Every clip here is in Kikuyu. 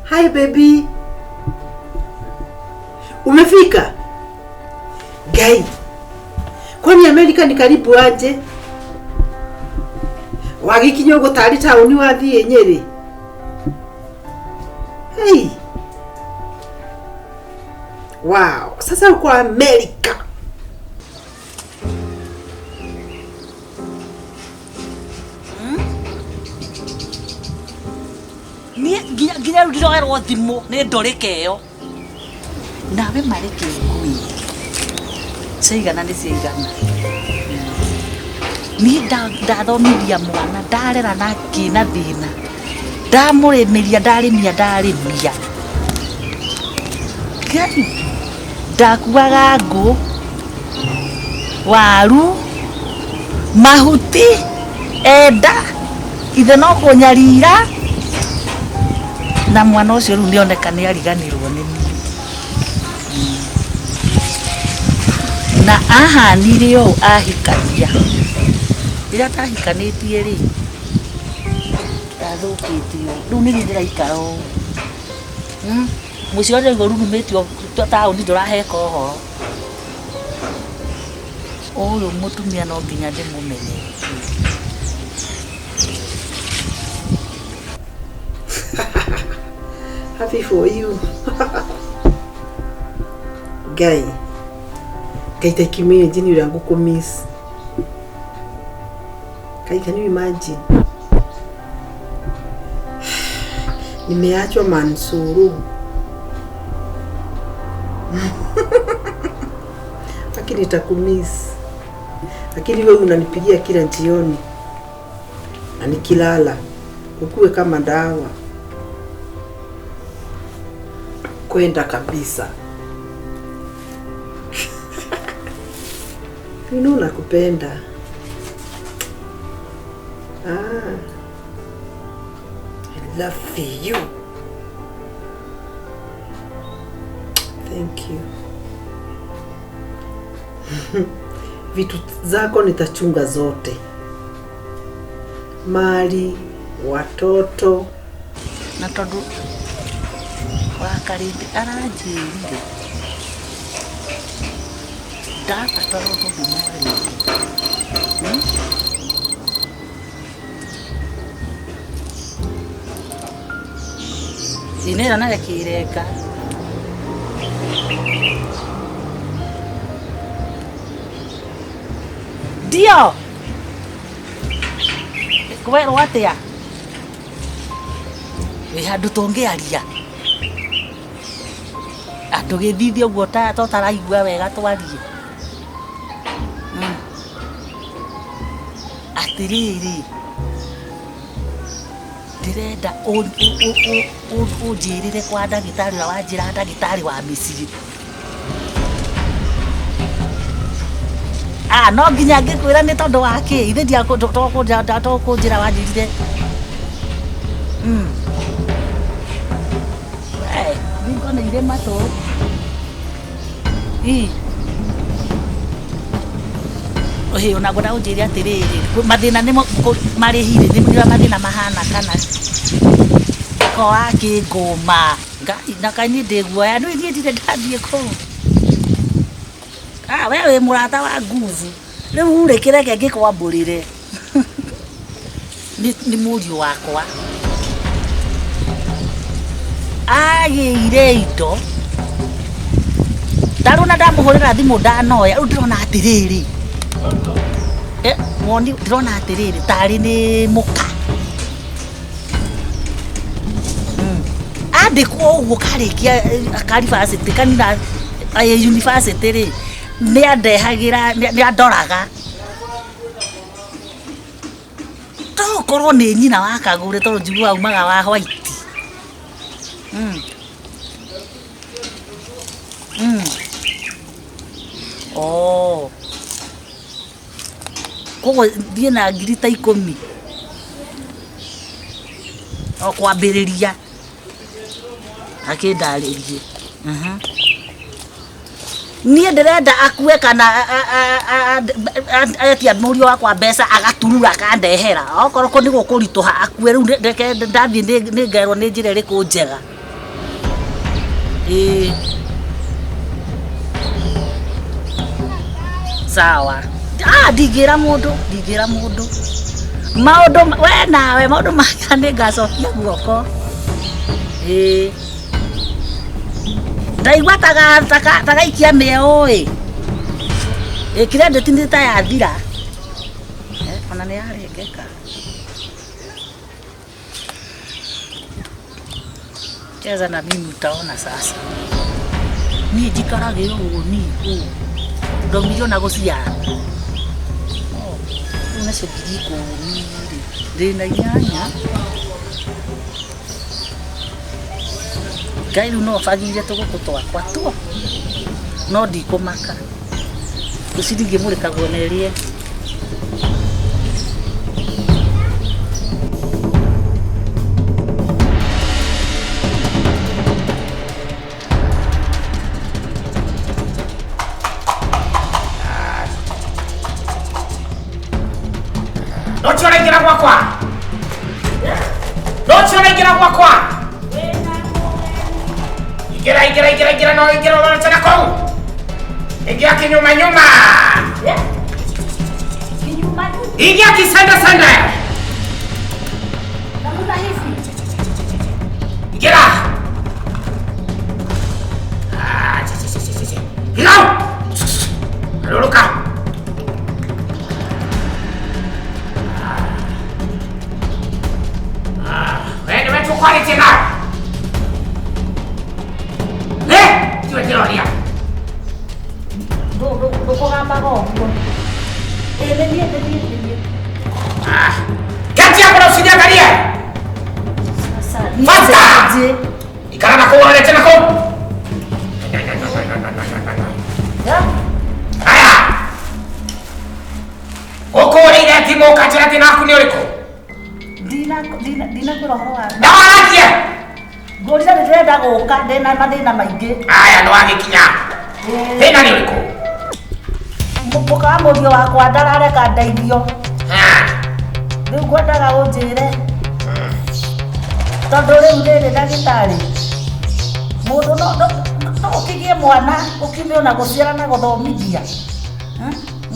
Hi baby. Umefika? Gai. Kwani Amerika ni karibu aje? Wagikinya uguo tarĩ taũni wathiĩ Nyĩrĩ? Hey. Wow, sasa uko Amerika. Niĩ nginya nginya rĩu ndiroerwo thimũ nĩ ndũrĩka ĩyo. Nawe mareke ngui. Ciaigana nĩ ciaigana. Niĩ ndathomithia mwana ndarera na kĩna thĩna. Ndamũrĩmĩria ndarĩmia ndarĩmia. Ngai ndakuaga ngũ, waru, mahuti, enda, ithe no kũnyarira, na mwana ũcio rĩu nĩoneka nĩ ariganĩrwo nĩ niĩ. Na ahanire ũũ ahikania, rĩrĩa atahikanĩtie rĩ, ndathũkĩte ũũ, rĩu nĩ niĩ ndĩraikara ũũ. Mũciĩ ũrĩa ndĩraigua ũrurumĩtio taũni ndũraheka ũhoro. Ũyũ mũtumia no nginya ndĩmũmenye. Happy for you. Ngai. Ngai ta imagine ũrĩa ngũkũmiss. Ngai, can you imagine? Nimeachwa Mansuru. Lakini nitakumiss. Lakini wewe unanipigia kila jioni na nikilala ukuwe kama dawa kwenda kabisa. You know nakupenda. Ah, I love you. Thank you. Vitu zako nitachunga zote, mali, watoto. Na tondũ wa Karĩndĩ aranjĩrire ndabatara ũndũ ndĩmwarĩrie. Hmm? Ĩ nĩ ĩyo nayo ĩkĩrenga. Ndio. Kwerwo atĩa? Wĩ handũ tũngĩaria? Ndũgĩthithie ũguo ta ũtaraigua wega twarie. Atĩrĩrĩ, ndĩrenda ũnjĩrĩre kwa ndagĩtarĩ ũrĩa wanjĩra ndagĩtarĩ wa mĩciĩ. Ah, no nginya ngĩkwĩra nĩ tondũ wa kĩ? Ithe tokũnjĩra wanjĩrire. We, thingo nĩ irĩ matũ. Ii. Ĩĩ ona ngwenda ũnjĩre atĩrĩrĩ, mathĩna nĩmo marĩhi-rĩ, nĩ ũrĩa mathĩna mahana kana ko wakĩngũma. Ngai, na kaĩ niĩ ndĩ guoya, nĩũĩ niĩ ndirĩ ndathiĩ kũu. Ah, we wĩ mũrata wa nguvu. Rĩu rĩ, kĩreke ngĩkwambũrĩre. Nĩ mũriũ wakwa. Agĩire indo, tarĩu ona ndamũhũrĩra thimũ ndanoya, rĩu ndĩrona atĩrĩrĩ, woni ndĩrona atĩrĩrĩ, tarĩ nĩ mũka. Andĩkwo ũguo karĩkia karibacĩtĩ kanina yunibacĩtĩ rĩ, nĩ andehagĩra, nĩ andoraga. To ũkorwo nĩ nyina wa kagũre tondũ njiguaga aumaga wa white. Oo. Koguo thiĩ na ngiri ta ikũmi o kwambĩrĩria akĩndarĩrie. Niĩ ndĩrenda akue kana etia mũriũ wakwa mbeca agaturura akandehera. Okorwo nĩ gũkũritũha akue rĩu reke ndathiĩ nĩngerwo nĩ njĩra ĩrĩkũ njega. Ĩĩ, sawa. Ah, ndingĩra mũndũ, ndingĩra mũndũ maũndũ we nawe maũndũ maya nĩ ngacokia guoko. Ĩĩ, ndaigua tagaikia mĩeũ ĩ. Ĩ, credit nĩ ta yathira. Ona nĩ yarengeka. Cheza na mimi utaona sasa. Niĩ njikarage ũũ niĩ ũũ. Ndaumire ona gũciara. Oh, rĩu nacio 10,000 rĩ, ndĩna 8. Ngai rĩu no bagire tũgũkũ twakwa tuo. No ndikũmaka. Ngwĩciria ingĩmũrĩkagwo na ĩrĩe. Nocio ũraingĩra gwakwa, nocio ũraingĩra gwakwa. Ingĩra, ingĩra, ingĩra, ingĩra, no ingĩra ũrorete na kũu. Ingia kinyuma nyuma, ingia kisanda sanda, ingĩra. Ah, chi, chi, chi, chi, chi. Ingĩra. Garũrũka. We nĩwe tũkwarĩtie nawe. Ĩ, tiwe ndĩroria. Ndũkũgambaga ũguo. Ĩ, nĩ niĩ, nĩ niĩ, nĩ niĩ. Ah, keti hapo na usiniangalie. Sasa, niĩ Faster! nje. Ikara na kũu ũrorete na kũu. Ya? Haya. Ũkũrĩire thimũ ũkanjĩra thĩna waku nĩ ũrĩkũ? Ndinakwĩra ũhoro wa Na waragie. Ngũrire nĩ ndĩrenda gũka, ndĩna mathĩna maingĩ. Aya, nĩ wagĩkinya. Thĩna nĩ ũrĩkũ? Mũka wa mũriũ wakwa ndarareka ndeithio. Ah, Rĩu ngwendaga ũnjĩre tondũ rĩu rĩrĩ ndagĩtarĩ, mũndũ no ũkĩgĩe mwana ũkiume ona gũciara na gũthomithia.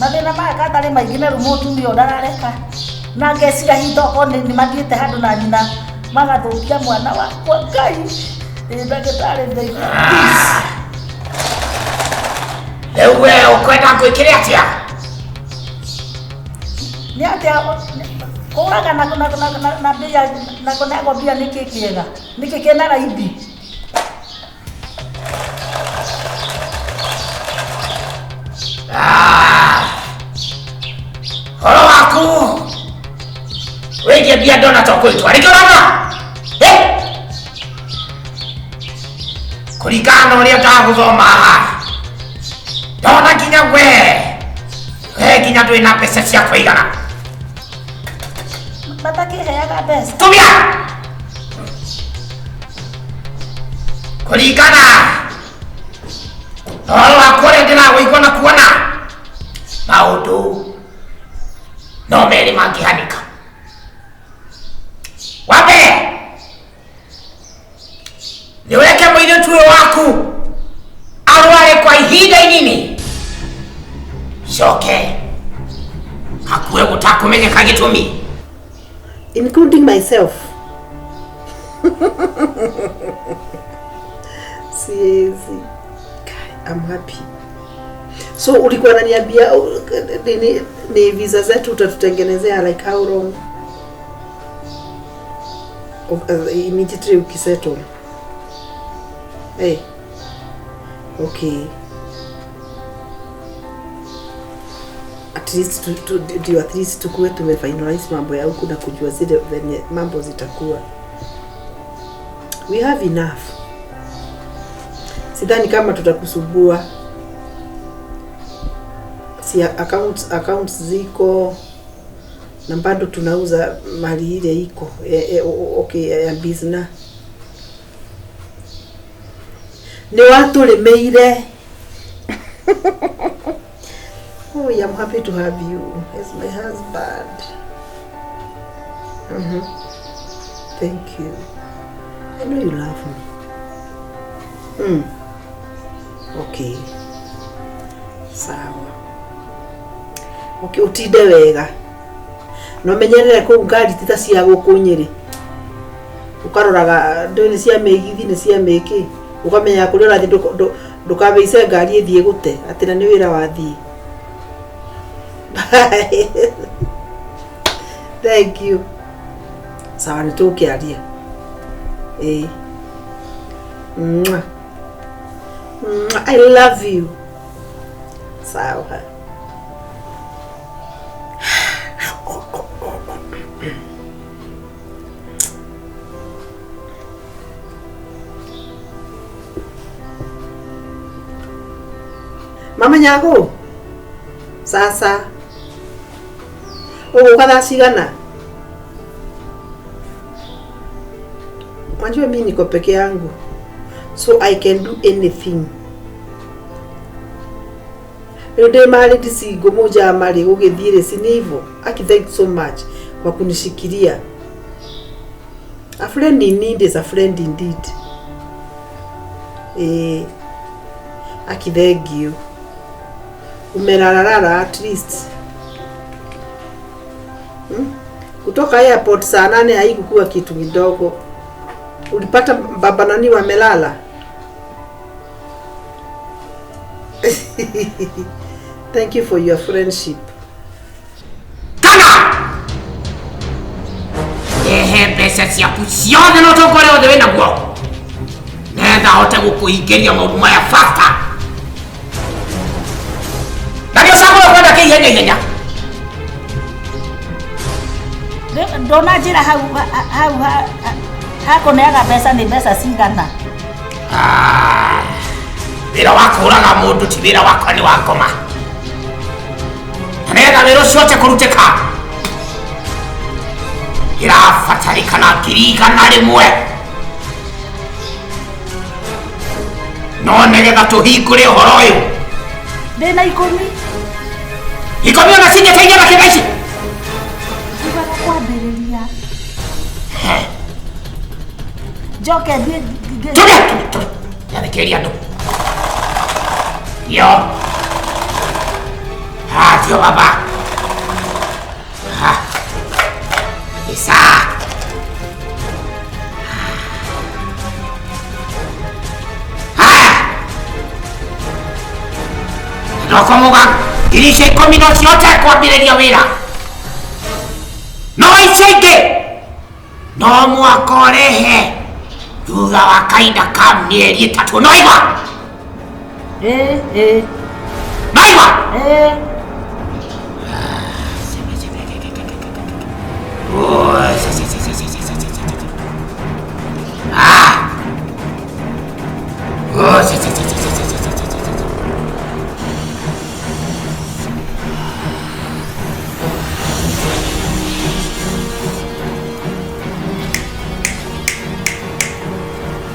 Mathĩna maya katarĩ maingĩ na rĩu mũtumia ũyũ ndarareka na ngeciria hihi tokorwo nĩ mathiĩte handũ na nyina magathũkia mwana wakwa. Ngai, ĩ ndagĩtarĩ ndeithia. Rĩu we ũkwenda ngwĩkĩre atĩa? Nĩ atĩa kũraga na mbia na kũnengwo mbia nĩkĩ kĩega, nĩkĩ kĩna raithi? Ah, ũhoro waku wĩgiĩ mbia ndona to kwĩtwa rĩngĩ ũrona. Eh? Kũringana na ũrĩa ndagũthoma haha ndona nginya we nginya ndũrĩ na mbeca cia kũigana. Matakĩheaga mbeca. Tumia kũringana na ũhoro waku ũrĩa ndĩrawĩigua na kuona maũndũ no merĩ mangĩhanĩka. Wa mbere nĩ ũreke mũirĩtu ũyũ waku arware kwa ihinda inini, coke akue gũtakũmenyeka gĩtũmi. Including myself. Siwezi. Kai, I'm happy. So ulikuwa unaniambia ni visa zetu utatutengenezea like how long? Immediately ukisettle. Hey. Okay. At least ndio at least tukuwe tumefinalize mambo ya huku na kujua zile venye mambo zitakuwa. We have enough. Sidhani kama tutakusumbua. Si accounts ziko na bado tunauza mali ile iko okay ya business. Nĩ watũrĩmĩire. Oh, I'm happy to have you as my husband. Thank you. I know you love me. Mm. Okay. Sawa. Okay, utinde wega. No menyerere kũu ngari ti ta cia gũkũ Nyĩrĩ. Ũkaroraga ndũĩ nĩ cia mĩgithi nĩ cia mĩkĩ. Ũkamenya kũrĩa ũrathiĩ ndũkabaice ngari ĩthiĩ gũte atĩ na nĩ wĩra wathiĩ. Bye. Thank you. Sawa nĩ tũgũkĩaria. Ĩĩ. Mwah. Mwah. I love you. Sawa. Mama Nyago. Sasa. Ũgũka thaa cigana? Unajua mimi niko peke yangu. So I can do anything. Rĩu ndĩ married single mũjama rĩ gũgĩthiĩ rĩ si ni hivyo? Aki thank you so much kwa kunishikilia. A friend in need is a friend indeed. Eh, aki thank you. Umelalalala at least. Hmm? Kutoka airport saa 8 haikukuwa kitu kidogo. Ulipata baba nani wamelala? Thank you for your friendship. Kana! Ehe mbeca ciaku ciothe no ũtonga ũrĩa wothe wĩnaguo. Nĩgetha hote gũkũhingĩria maũndũ maya faster. Na nĩ ũcagũra kwenda kĩ ihenya ihenya. Ndona njĩra hau hau hakũneaga mbeca nĩ mbeca cigana? Wĩra wa kũũraga mũndũ ti wĩra wakwa nĩ wa ngoma. Na nĩgetha wĩra ũcio ũhote kũrutĩka ĩrabatarĩkana 100,000. No nĩgetha tũhingũre ũhoro ũyũ ndĩna 10. 10 ona cinyeteithia na kĩtha ici. Njugaga kwambĩrĩria. Njoke thiĩ Tuge tuge. Nyathĩkĩrĩria andũ. Yo. Ha, tio baba. Ha. Isa. Ha. Ndoko muga ngiri icio 10 no cihote kwambĩrĩria wĩra. No icio ingĩ no mũhaka ũrĩhe thutha wa kahinda ka mĩeri 3. No igua? Ĩĩ. No igua? Ĩĩ.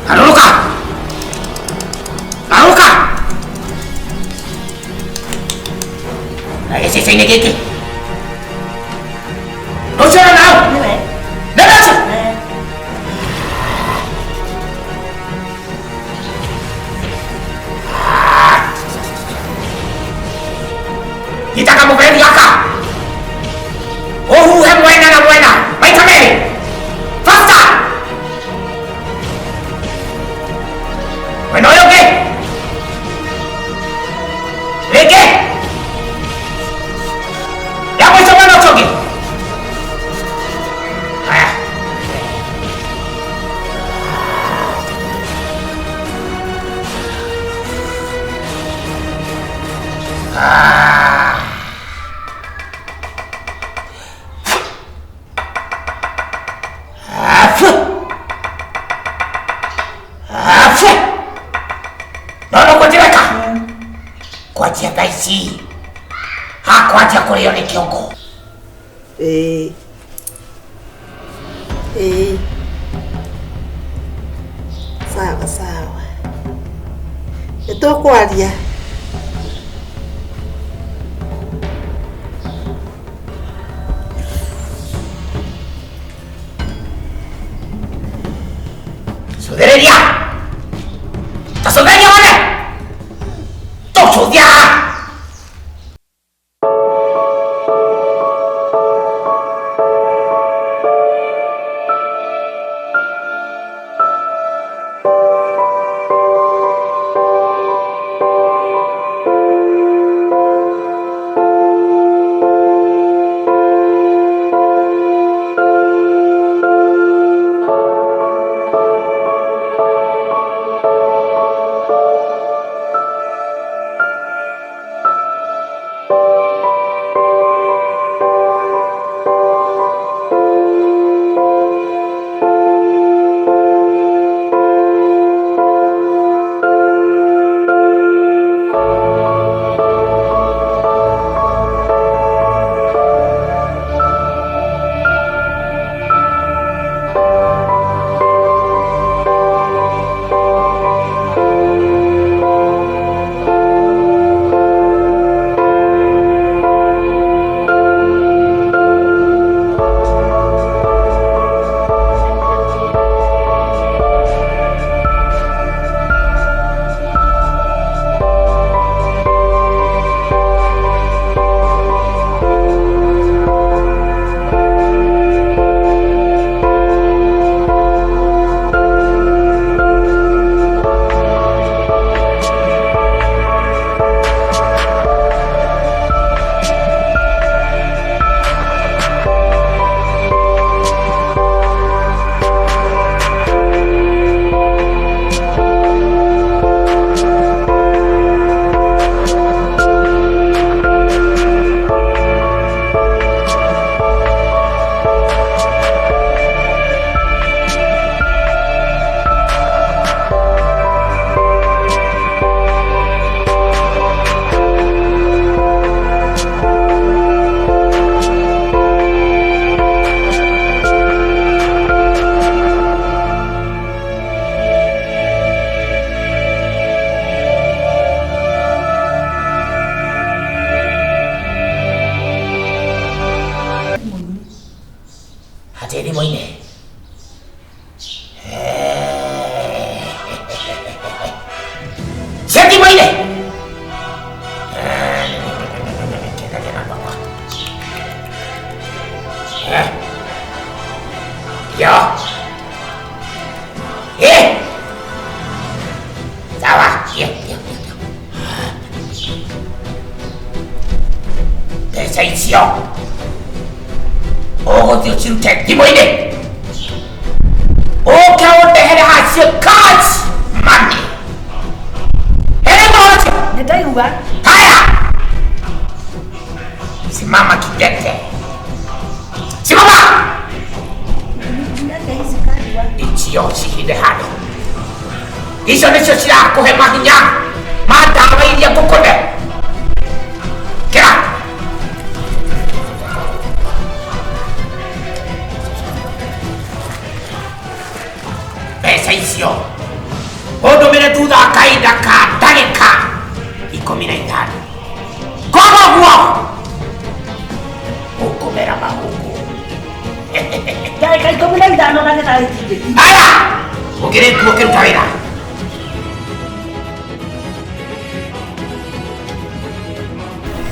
Garũrũka! Garũrũka! Na gĩcicio-inĩ gĩkĩ. Rũciũ nao? Nĩwe. Nĩ rũciũ? Ĩĩ. Nyita kamũberethi gaka. Ũhuhe mwena na mwena maita merĩ. Faster! Mwena ũyũ ũngĩ. Rĩngĩ. Ya mũico mwena ũcio ũngĩ. Haya. Afu. Afu. No no kũnjĩreka. Kwanjia thaa ici hakwanjia kũrĩo nĩ kĩongo. Ĩĩ. Ĩĩ. Sawa sawa. Nĩ tũkwaria. Cũthĩrĩria. Tacũthĩria wone. Tũcũthia. Atĩ thimũ-inĩ. Cia thimũ-inĩ. Yo. Eh. Sawa. Yo, yo, yo. Mbeca icio ũgũthiĩ ũcirute thimũ-inĩ ũke ũndehere hacio cash money. Ĩrĩ ũhoro ũcio? Nĩ ndaigua. Haya, simama kidete, simama. Icio cihithe handũ. Icio nĩcio cirakũhe mahinya ma ndawa iria ngũkũne. Kĩra. Mbeca icio ũndũmĩre thutha wa kahinda ka ndagĩka 15. Kwaga ũguo ũkũmera mahũngũ. Ndagĩka 15 na gĩthaa gĩtingĩkinya. Aya, ũngĩrĩkuo ũkĩruta wĩra.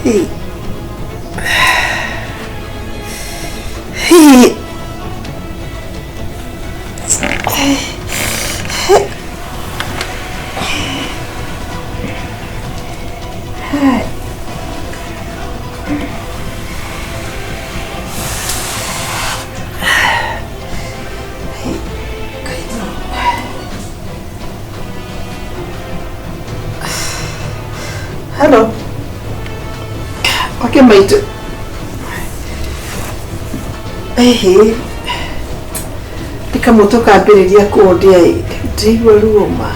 Hey. Hey. Hello. Okay, mate. Ehe. Ndikamutu kambĩrĩria kũndia ĩ ndĩraigua ruo ma.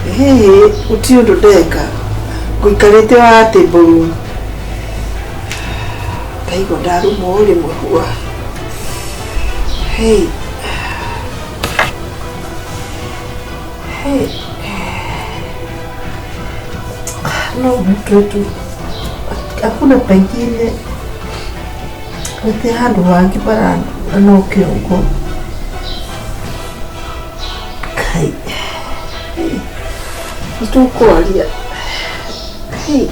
Ehe, gũtirĩ ũndũ ndeka. Ngũikarĩte wa table room. Ndaigua ndarumwo rĩmwe hua. Hey. Hey. No mtwe tu. Hakuna pengine. Gũtirĩ handũ hangĩ barandura no kĩongo. Kai. Nĩ tũkwaria. Hey.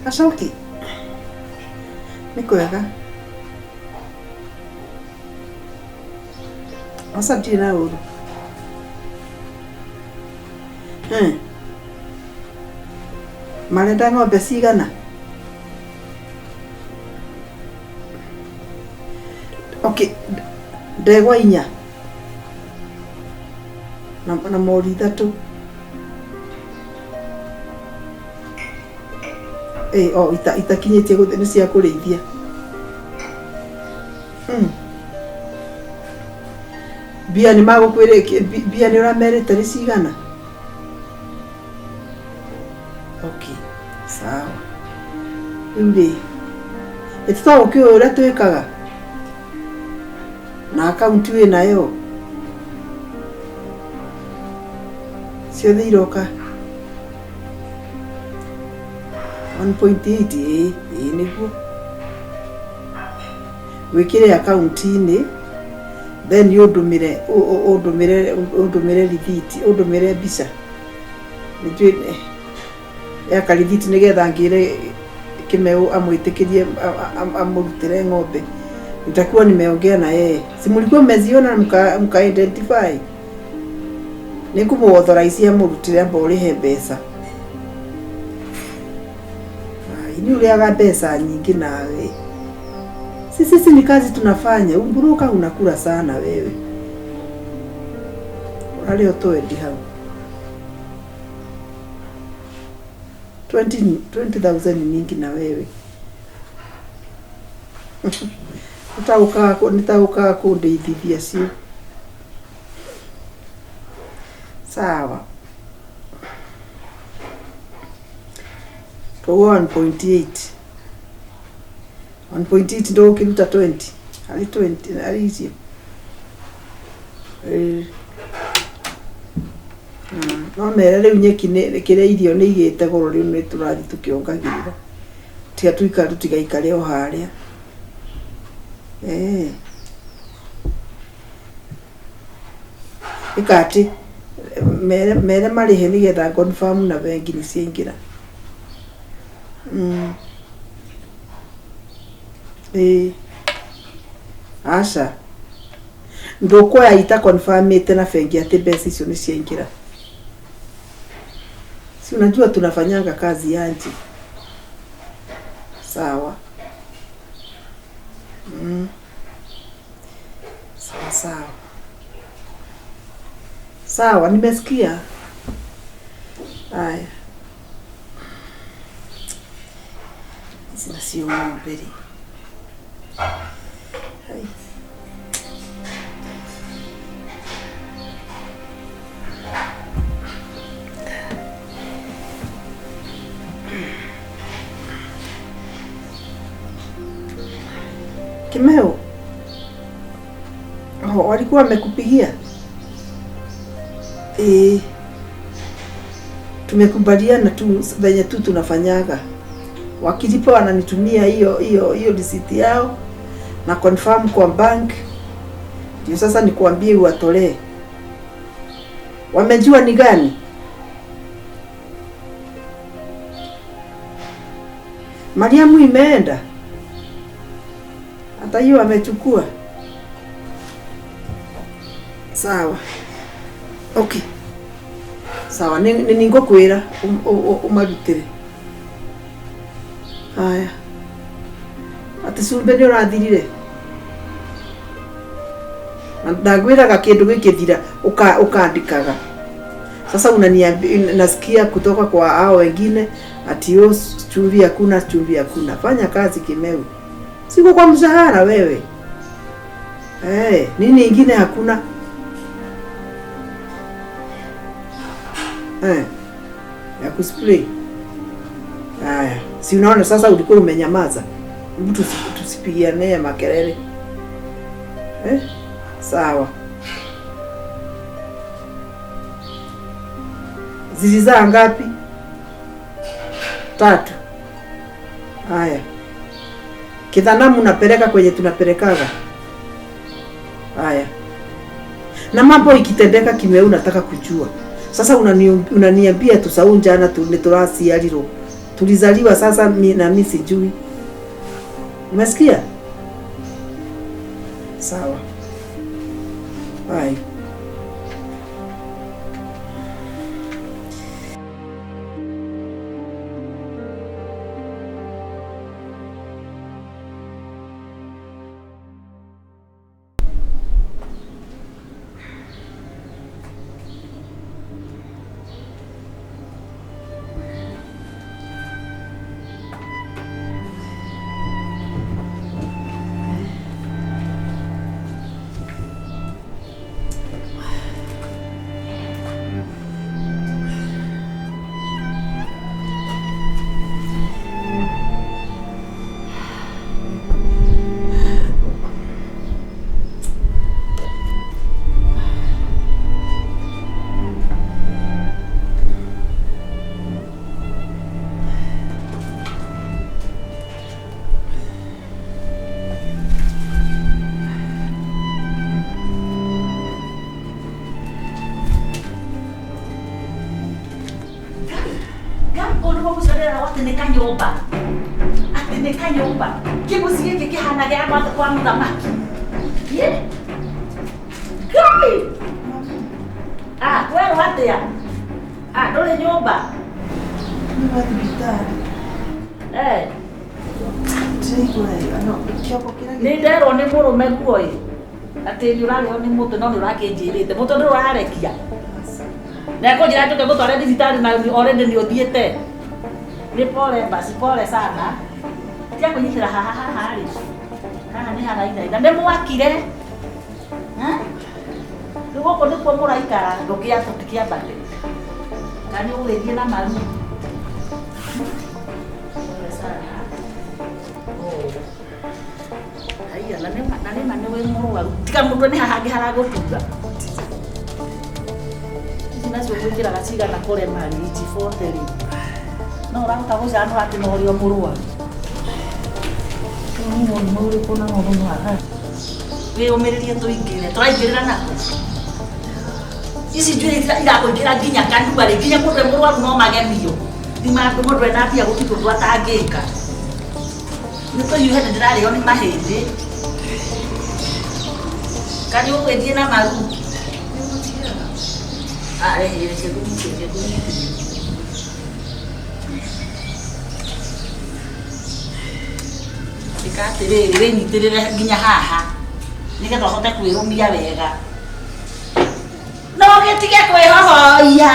Gacoki nĩ kwega aca ndirĩ na ũru. Marenda ng'ombe cigana? Okay, ndegwa inya na mori ithatũ. Ĩ, o itakinyĩtie nĩ cia kũrĩithia. Mbia nĩ magũkwĩrĩ mbia nĩ ũramerĩte nĩ cigana? Okay, sawa. Rĩu rĩ, ĩtitagũkĩũĩ ũrĩa twĩkaga? Na akaunti wĩ nayo? Ciothe iroka 1.8 ĩĩ, ĩĩ nĩguo. Wĩkĩre akaunti-inĩ then ũndũmĩre ũndũmĩre ũndũmĩre rithiti, ũndũmĩre mbica. Nĩnjũĩ ya karithiti nĩgetha ngĩre Kĩmeu amwĩtĩkĩrie amũrutĩre ng'ombe. Nitakuwa nimeongea na yeye. Si mlikuwa mmeziona mka identify? Nĩngũmũ authorize amũrutĩre amba ũrĩhe mbeca. Nĩ ũrĩaga mbeca nyingĩ nawe. Sisi ni kazi tunafanya. Umburuka unakula sana wewe. Ũrarĩa twendi hau. 20,000 ni mingi na wewe. Nĩtaũkaga kũndeithithia cio. Sawa. Koguo 1.8. 1.8 ndũgũkĩruta 20. Harĩ 20, harĩ icio. Ĩĩ. No mere rĩu nyeki nĩ kĩrĩa irio nĩ igĩte goro rĩu nĩ tũrathiĩ tũkĩongagĩrĩra. Tiga tũikare tũtigaikare o harĩa. Ĩĩ. Ĩka atĩ mere mere marĩhe nĩgetha confirm na bengi nĩ ciaingĩra. Ĩĩ. Aca. Ndũkuoya ita confirmĩte na bengi atĩ mbeca icio nĩ ciaingĩra. Si unajua tunafanyanga kazi yanje. Sawa. Sawa sawa. Sawa, nimesikia. Haya. Ici nacio ng'ombe rĩ. Hai. Kimeo, oh, walikuwa wamekupigia? Eh, tumekubaliana tu venye tu tunafanyaga. Wakilipa wananitumia hiyo hiyo hiyo receipt yao na confirm kwa bank, ndio sasa nikuambie uwatolee. Wamejua ni gani? Mariamu imeenda, hata hiyo amechukua. Sawa, okay, sawa, nĩ nĩngũkwĩra ũmarutĩre. Haya, atĩ cumbĩ nĩ ũrathirire? Na ndangwĩraga kĩndũ gĩkĩthira ũkandĩkaga. Sasa unaniambi, nasikia kutoka kwa hao wengine ati oh, chumvi hakuna, chumvi hakuna. Fanya kazi Kimeu, siko kwa mshahara wewe. Eh, nini ingine hakuna? Eh, ya kuspray. Haya, si unaona sasa ulikuwa umenyamaza. Hebu tusipigiane makelele. Eh? Sawa. Zilizaa ngapi? 3. Haya. Kithanamu napeleka kwenye tunapelekaga. Haya. Na mambo ikitendeka Kimeu nataka kujua. Sasa unaniambia tusahau jana turaciarirwo. Tulizaliwa sasa na mimi sijui. Umesikia? Sawa. Bye. Kanyumba atĩ nĩ kanyumba kĩmũciĩ gĩkĩ kĩhana gĩa kwa mũthamaki. Ngai! Ah, kwerwo atĩa? Ah, ndũrĩ nyũmba? Nĩ wa thibitarĩ. Eh. Ndĩraigua wega, no kĩongo kĩrĩa Nĩ nderwo nĩ mũrũme guo ĩ atĩ nĩ ũrarĩo nĩ mũtwe no nĩ ũrakĩnjĩrĩte mũtwe ndũrĩ ũrarekia. Na ekũnjĩra njũke ngũtware thibitarĩ na already nĩ ũthiĩte. Ni pole basi, pole sana. Tia kunyitira haha haha ri. Haha ni haraithaitha. Nĩ mwakire. Ha? Rĩu gũkũ nĩkuo mũraikara ndũkĩambate. Kana nĩ ũgũgĩthiĩ na maru. Pole sana. Oh. Haiya, na nĩ ma nĩ wĩ mũrwaru. Tiga mũtwe nĩ haha hangĩ haragũtura. Ici nacio gwĩkĩraga cigana kũrema rĩ, ici 40 rĩ. No ũrahota gũcanũra atĩ no ũrĩ o mũrwaru. Ũyũ nĩ mũrimũ ũrĩkũ na ũrũmwaga? Wĩyũmĩrĩrie tũingĩre, tũraingĩrĩra nakũ? Ici njuĩrĩ irakũingĩra nginya kanua rĩ, nginya mũndũ e mũrwaru no magemio. Thima mũndũ ena mbia gũtirĩ ũndũ atangĩka. Nĩ tũhiũhe nĩ ndĩrarĩo nĩ mahĩndĩ. Kana ũgũgĩthiĩ na maru? Ah, rehe, reke ngũnyitĩrĩre, ngũnyitĩrĩre. Ĩka atĩrĩrĩ, wĩnyitĩrĩre nginya haha nĩgetha ũhote kwĩrũmia wega. No ũgĩtige kwĩhohoia.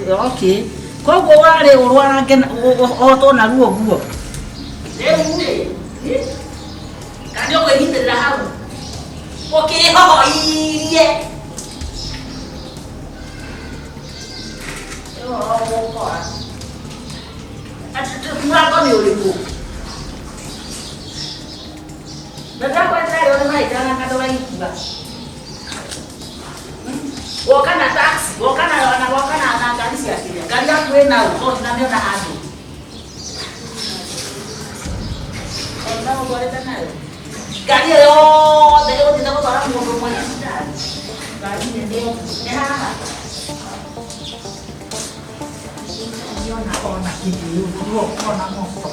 No, okay. Koguo warĩ ũrwarange ũhotwo naruo ũguo. Rĩu rĩ, kana nĩ ũkwĩnyitĩrĩra hau ũkĩhohoirie. Mũrango nĩ ũrĩkũ? Na ndĩrakwendera rĩo nĩ maraikara na ndũraigua. Woka na taxi, woka na woka na ngari cia kĩrĩa. Ngari yaku ĩna ũ tondũ ndinamĩona handũ. Ndinamũtwarĩte nayo. Ngari ĩyo yothe ĩgũthiĩte gũtwara mũndũ ũmwe thibitarĩ. Ngari nene nĩ haha. Ona ona kĩndũ ona moko.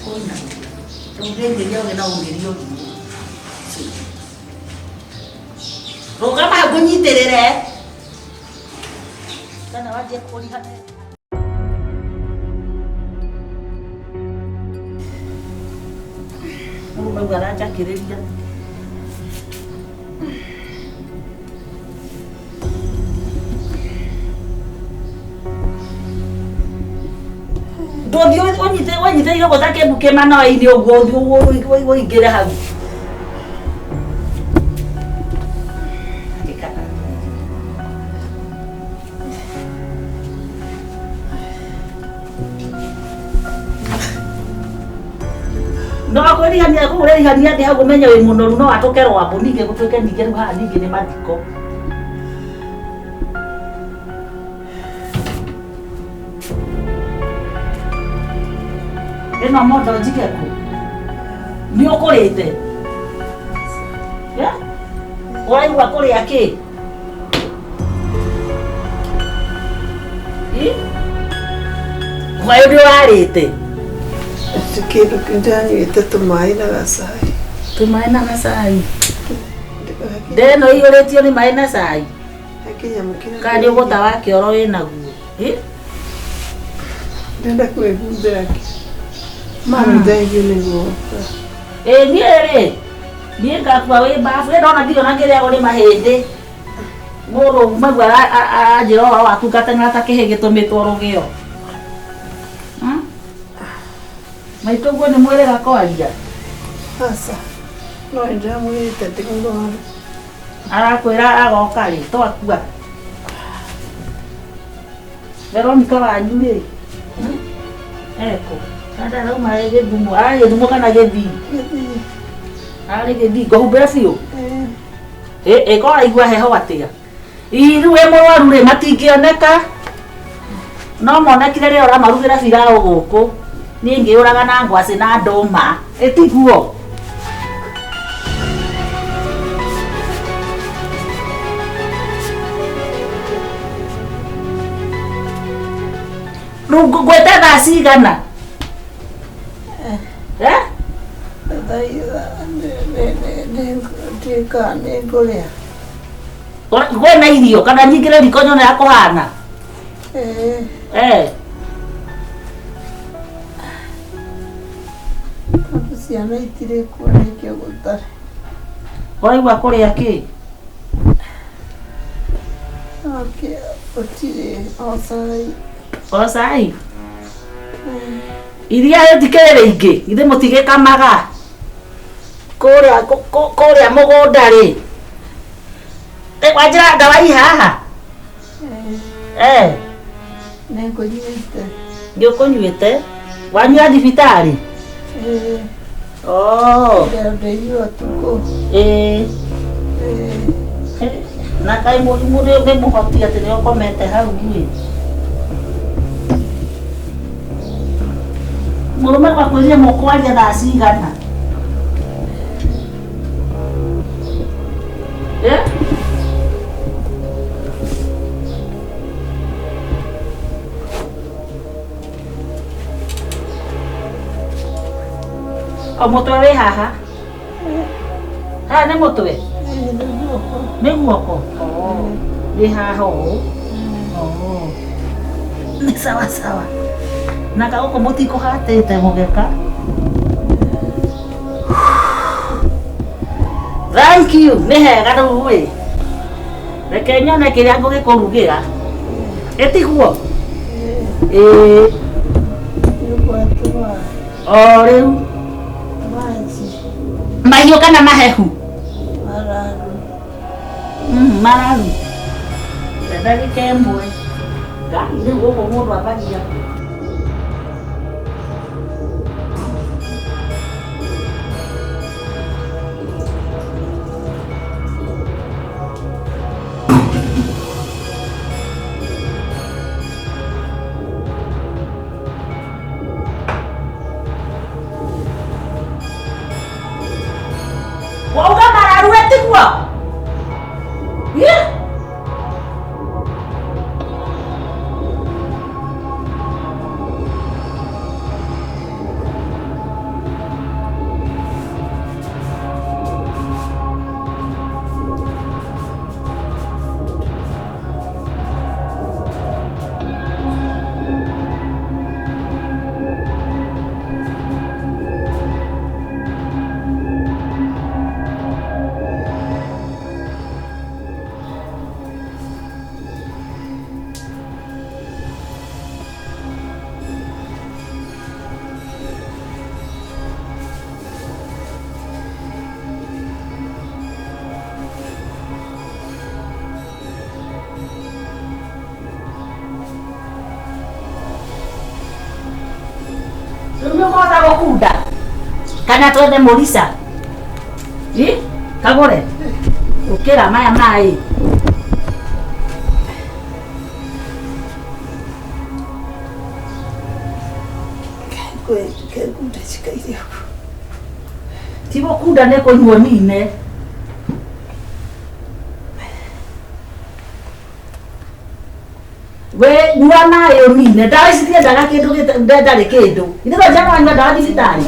Kũina. Ũngĩingĩria ũgĩ na ũngĩria ũthiĩ. Rũgama hau ngũnyitĩrĩre. Kana wanjie kũriha. Mũrũme ũguo aranjakĩrĩria. Ũthiĩ ũnyite ũnyitĩrĩire ũguo ta kĩmbu kĩ manoe-inĩ ũguo ũthiĩ ũingĩre hau. No kwĩrihania kũu ũrerihania atĩ hau ũmenye wĩ mũnoru no atũke rwambũ ningĩ gũtuĩke ningĩ rĩu haha ningĩ nĩ mathiko. Ĩno mondo njige kũ? Nĩ ũkũrĩte? Eh? Ũraigua kũrĩa kĩ? Ĩ? Hwaĩ nĩ ũrarĩte? Kĩndũ ndanyuĩte tũmaĩ na gacai. Tũmaĩ na gacai. Ndeno iyũrĩtio nĩ maĩ na cai. Kĩnyamũ kĩrĩa Kana nĩ ũgũta wa kĩoro wĩ naguo? Ĩ? Ndĩrenda kwĩhumbĩra kĩ. Mami thengiũ nĩ guoka. Ĩ niĩ rĩ, niĩ ngakua wĩ mbabu, ĩ ndona ndirĩ ona ngĩrĩagwo nĩ mahĩndĩ. Mũndũ umaguo aranjĩra ũhoro waku ngateng'era ta kĩhĩ gĩtũmĩtwo rũgĩo. Maitũ ũguo nĩ mwĩrĩga kwaria? Aca. No nĩndĩramwĩrĩte ndĩ mũrwaru. Arakwĩra agoka rĩ? Twakua. Veronica wanyu rĩ? Ekũ? Kana arauma Gĩthumo? Ararĩ Gĩthumo kana Gĩthii? Gĩthii. Ararĩ Gĩthii. Ngũhumbĩre biũ? Ĩĩ. Ĩ ĩko ũraigua heho atĩa? Ii rĩu wĩ mũrwaru rĩ matingĩoneka. No monekire rĩrĩa ũramarugĩra biraũ gũkũ. Niĩ ngĩũraga na ngwacĩ na ndũma. Ĩtiguo? Rĩu ngwĩte thaa cigana? Eh? Ndiũĩ nĩ ngũrĩa. Kwĩna irio kana nyingĩre riko nyone ya kũhana? Ĩĩ. Eh. Tondũ ciana itirĩ kuo nĩkĩo gũtarĩ. Ũraigua kũrĩa kĩ? Okay, gũtirĩ o cai. O cai? Iria rĩtikĩrĩ rĩingĩ, githĩ mũtigĩkamaga? Kũrĩa kũrĩa mũgũnda rĩ. Wanjĩra ndawa i haha? Eh. Nĩ ngũnyuĩte. Nĩ ũkũnyuĩte? Wanyua thibitarĩ? Ĩĩ. Oh. Ndĩnyua ũtukũ. Ĩĩ. Na kaĩ mũrimũ nĩ mũhoti atĩ nĩ ũkomete hau ĩ. Mũrũme akwĩrire mũkwaria thaa cigana? Eh? O mũtwe wĩ haha? Haha nĩ mũtwe? Nĩ guoko? Wĩ haha ũũ? Nĩ sawa sawa. Na gũkũ mũtikũhatĩte mũgeka? Thank you. Nĩ hega rĩu ĩ. Reke nyone kĩrĩa ngũgĩkũrugĩra. Ĩtiguo? Ĩĩ. O rĩu. Mahiũ kana mahehu? Mararu. Ndagĩka ĩmwe. Ngai rĩu gũkũ mũndũ ambagia. Wauga mararu etiguo? Yeah. Nĩ ũkũhota gũkunda kana twethe mũrica? Ĩ, kagũre ũkĩra maya maĩ. Kengunda cikaire ũguo. Ti gũkunda, nĩ kũnyua nine. We nyua maĩ ũnine. Ndawa ici tiendaga kĩndũ ndarĩ kĩndũ. Ithe njana wanyua ndawa thibitarĩ.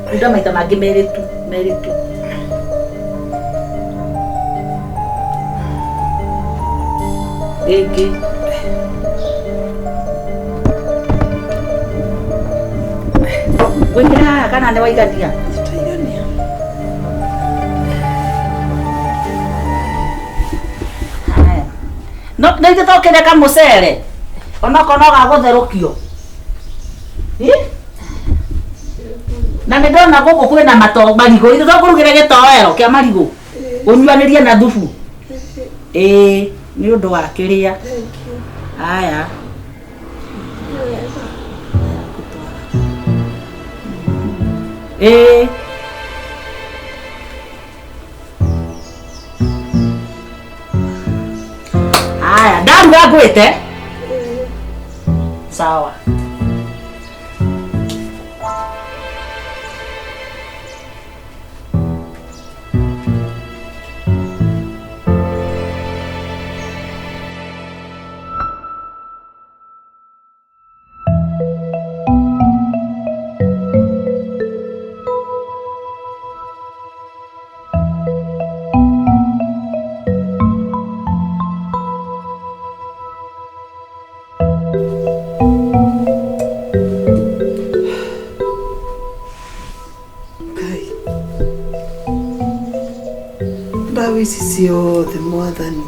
Kunda maita mangĩ merĩ tu, merĩ tu. Rĩngĩ. Gwĩkĩra haha kana nĩ waigania? Tũigania. Haya. No no ithe tokĩrĩa kamũcere onokorwo no ga gũtherũkio. Ĩ? Na nĩ ndona gũkũ kwĩna mato marigũ, ithe tũkũrugĩra gĩtoero kĩa marigũ ũnyuanĩrie na thubu. Ĩĩ, nĩ ũndũ wa kĩrĩa. Thank you. Haya. Wega. Ĩĩ. Haya, ndaruga ngwĩte. Sawa. Ngai, ndawa ici ciothe mwathani,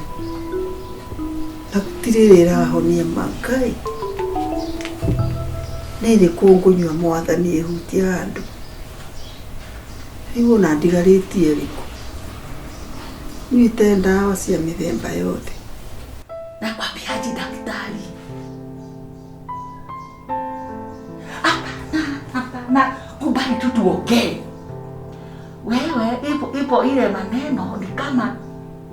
na gũtirĩ ĩrĩa ĩrahonia ma. Ngai, nĩ ĩrĩkũ ngũnyua mwathani ĩhutie handũ? Rĩu ona ndigarĩtie ĩrĩkũ? Nyuĩte ndawa cia mĩthemba yothe. Nakwambiaje daktari? Hapana, hapana, kubali tu tuongee. Wewe ipo ile maneno ni kama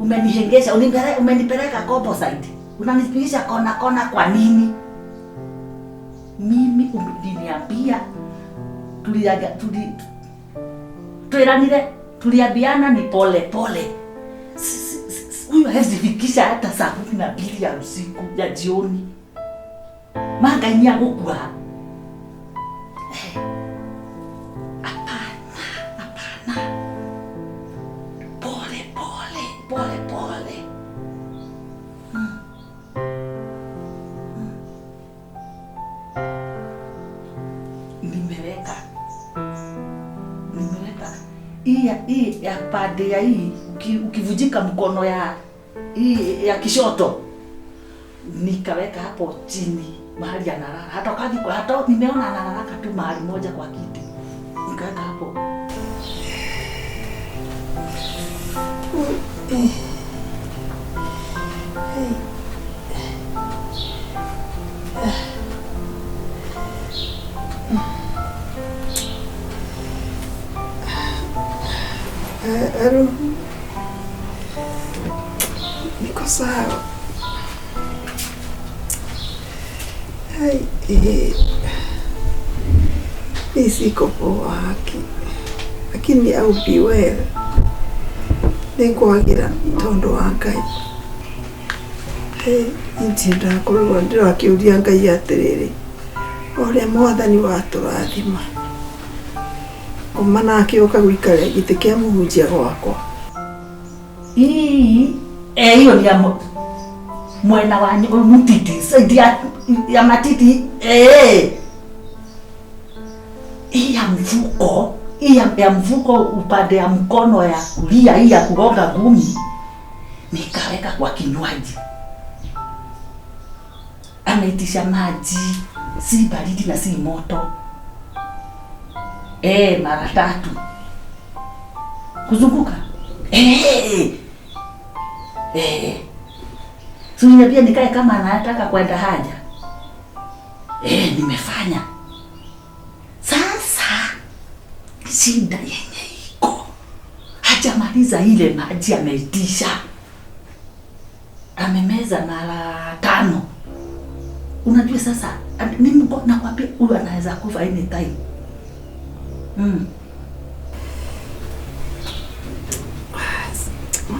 umenihengesha, umenipeleka Kombo side. Unanipigisha kona kona kwa nini? Mimi uliniambia tuliaga tuli tuiranire, tuliambiana ni pole pole. Huyu hawezi fikisha hata saa 12 ya usiku ya jioni. Manga ni agũkua. Hapana, hapana. Pole pole, pole pole. Nimeweka. Nimeweka hii ya pande ya hii ukivujika mkono ya hii ya kishoto, nikaweka hapo chini mahali analala. Hata kazi kwa hata nimeona analala tu mahali moja kwa kiti, nikaweka hapo. Ero niko sawa. Ai, mi siko poa haki, lakini I'll be well. Nĩngwagĩra tondũ wa Ngai. Niĩ ndakorwo ndĩrakĩũria Ngai atĩrĩrĩ, o ũrĩa mwathani watũrathima kuma na akĩũka gũikara gĩtĩ kĩa mũhunjia gwakwa. Hii hiyo ni ya mwena wa mutiti, side ya matiti. Hii ya mfuko, hii ya mfuko upande ya mkono ya kulia, hii ya kugonga ngumi, nikaweka kwa kinywaji. Anaitisha maji, si baridi na si moto. Mara tatu. Kuzunguka. Si uniambia nikae kama anataka kwenda haja. Nimefanya. Sasa shida yenye iko, hajamaliza ile maji ameitisha, amemeza mara 5. Unajua sasa mimi nakwambia huyu anaweza kufa anytime.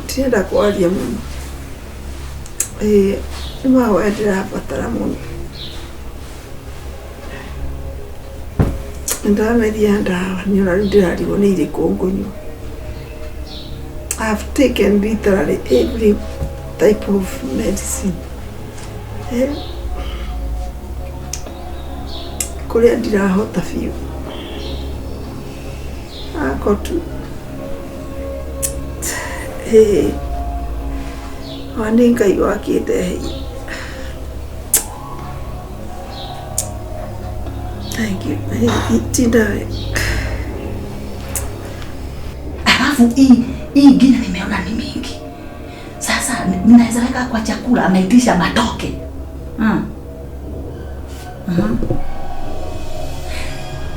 Ndirenda kwaria mũno. Nĩ mahoya ndĩrabatara mũno. Nĩndameria ndawa, nĩ ona rĩu ndĩrarigwo nĩ irĩkũ ngũnyua. I've taken literally every type of medicine. Kũrĩa ndirahota biũ. Ako tu. Nĩ Ngai wakĩndeheire. Thank you. Tinda wega. Alafu hii ingine nimeona ni mingi. Sasa ninaweza weka kwa chakula, ameitisha matoke.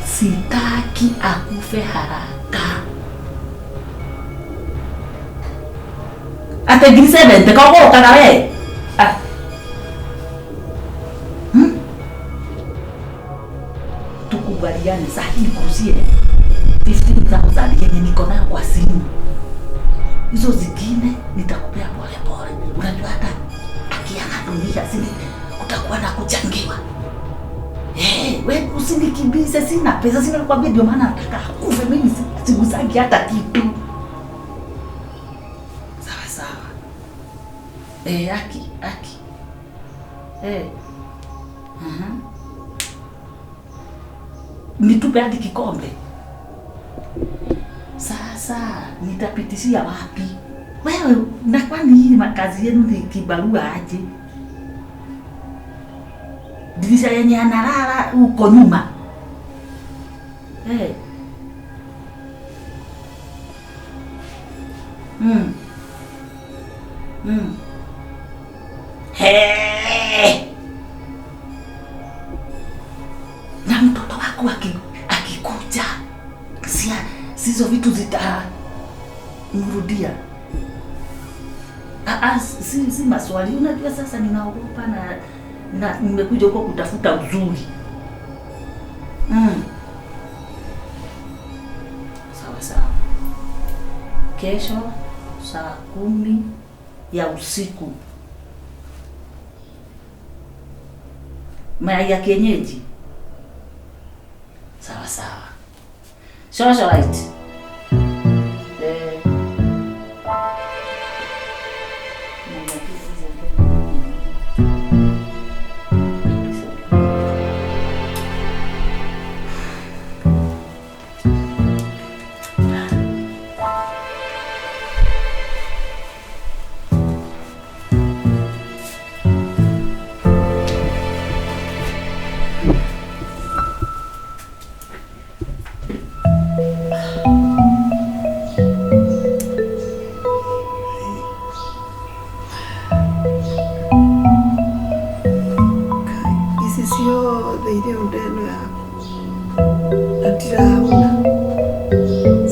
Sitaki akufe haraka. Ate ngiri 70 kogũrũkaga we. Tukubaliane sasa nikuuzie 15,000 yenye niko nayo kwa simu. Hizo zingine nitakupea pole pole. Unajua hata akiaga dunia sini kutakuwa na kuchangiwa. We usinikimbize, sina pesa, sina, nakwambia ndio maana nataka akufe mimi, sigusagi hata kitu. Sawa sawa. Aki. Nitupe hadi kikombe. Sasa nitapitishia wapi? Wewe na kwani hii makazi yenu ni kibarua aje? Dirisha yenye analala huko nyuma. Hey! Na mtoto wako akikuja, sizo vitu zitamrudia. Si maswali. Unajua sasa ninaogopa na nimekuja huko kutafuta uzuri. Sawa sawa. Kesho saa 10 ya usiku. Mayai ya kienyeji. Sawa sawa. Socialite.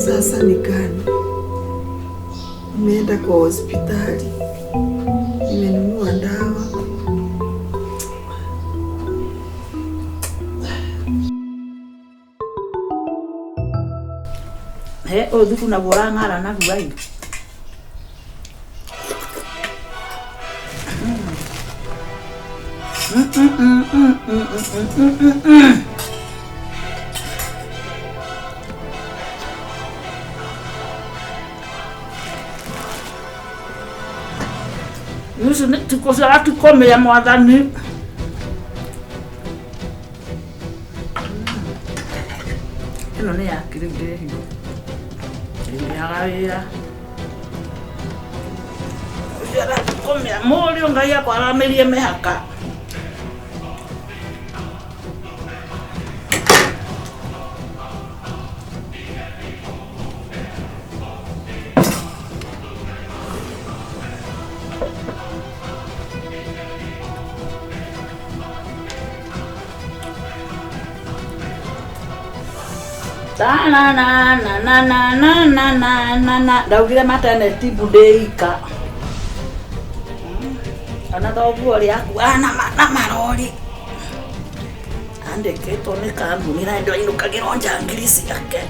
Sasa ni gani? Nimeenda kwa hospitali, nimenunua dawa. Ũyũ naguo ũrang'ara naguo ai. Ici nĩ tikũmĩa mwathani. Ĩno nĩ ya kĩrĩu ndehire. Ndĩaga wĩra. Kũmĩa mũriũ Ngai akwaramĩrie mĩhaka. Ta na na na na na na na na na na ndaugire maternity ndĩika ona thoguo ũrĩa akua na marori andĩkĩtwo nĩ kambuni na ndĩrainũkagĩrwo njangiri ciake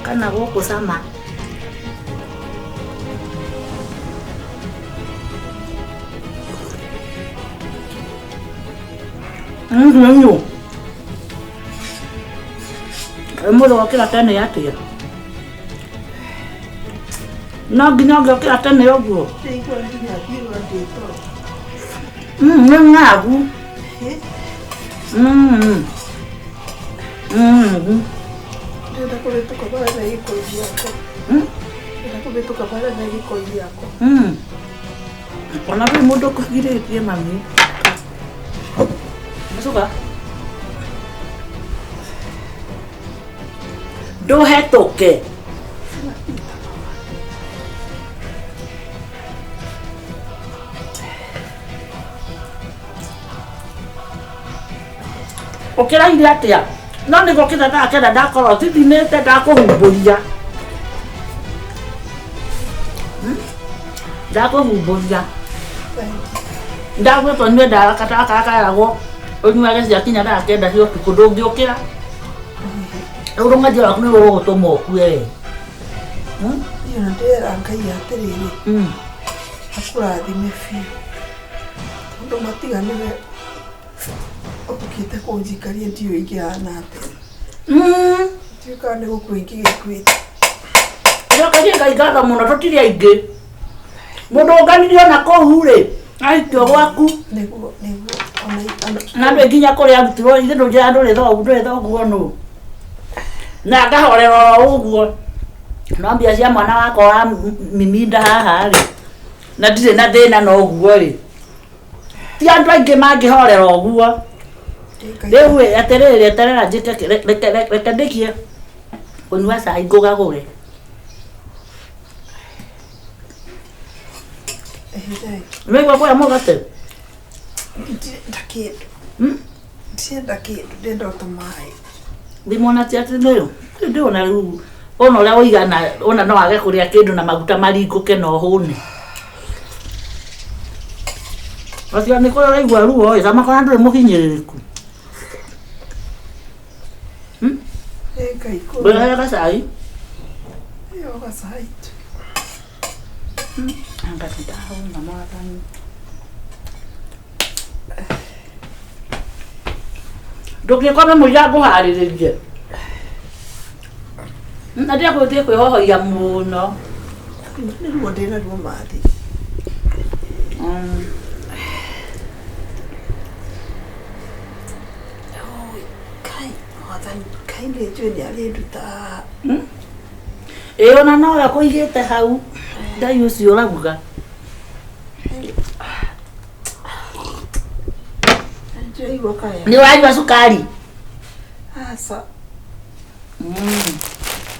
kana gũkũ cama. Nyo. Mũndũ okĩra tene atĩa? No nginya ũngĩokĩra tene ũguo. Ndĩigua nginya ngĩigua ndĩ toro. Nĩ ng'aragu. Ndĩrenda kũhĩtũka barĩa na gĩkoi gĩakwa. Ndĩrenda kũhĩtũka barĩa na gĩkoi gĩakwa. Ona rĩu mũndũ ũkũgirĩtie mami. Mũcuga. Ndũhetũke. Ũkĩraire atĩa? No nĩ gũkĩra thaa kenda ndakorwo thithimĩte ndakũhumbũria. Ndakũhumbũria. Ndagwĩtwo nyue ndawa gatawa karĩa kareragwo ũnyuage ciakinya thaa kenda cia ũtukũ ndũngĩũkĩra. Rĩu rũng'athio rwaku nĩruo rũgũtũma ũkue we. Niĩ ona ndĩrera Ngai atĩrĩrĩ, akũrathime biũ tondũ matiga nĩwe ũkĩte kũnjikaria ndiũĩ ingĩhana atĩa. Ndiũĩ kana nĩ gũkua ingĩgĩkuĩte. Cokeria Ngai ngatho mũno tũtirĩ aingĩ. Mũndũ ũnganirie ona kũu rĩ, ahikio gwaku. Nĩguo nĩguo ona ona Na ndwĩ nginya kũrĩa arutirwo ithe ndũnjĩra ndũrĩ thoguo ndũrĩ thoguo nũ. Na ngahorera o ũguo. No mbia cia mwana wakwa wa miminda haha rĩ, na ndirĩ na thĩna na ũguo rĩ. Ti andũ aingĩ mangĩhorera ũguo. Rĩu ĩ, atĩrĩrĩ eterera njĩke reke ndĩkie kũnyua cai ngũgagũre. Nĩwaigua kũrĩa mũgate? Ndirenda kĩndũ. Ndirenda kĩndũ, ndĩrenda o tũmaĩ. Ndĩmona ti atĩ nĩ ndĩrona rĩu ona ũrĩa ũigana ona no age kũrĩa kĩndũ na maguta maringũke na ũhũne. Acio nĩ kũrĩa ũraigua ruo ĩ, cama kana ndũrĩ mũhinyĩrĩrĩku. Ĩ Ngai kũrĩa. Ndũrehere gacai? Ĩyo gacai tu. Anga ndahũna mwathani. Ndũngĩkome mũira ngũharĩrĩrie. Na ndĩra kwĩhohoia mũno. Nĩ ruo ndĩna ruo mathi. Kai, mwathani, Ngai nĩ njũĩ nĩ arĩnduta haha. Ĩ ona nowe kũigĩte hau Ngai ũcio ũrauga. Ndĩraigua kaya. Nĩ ũranyua cukari? Aca.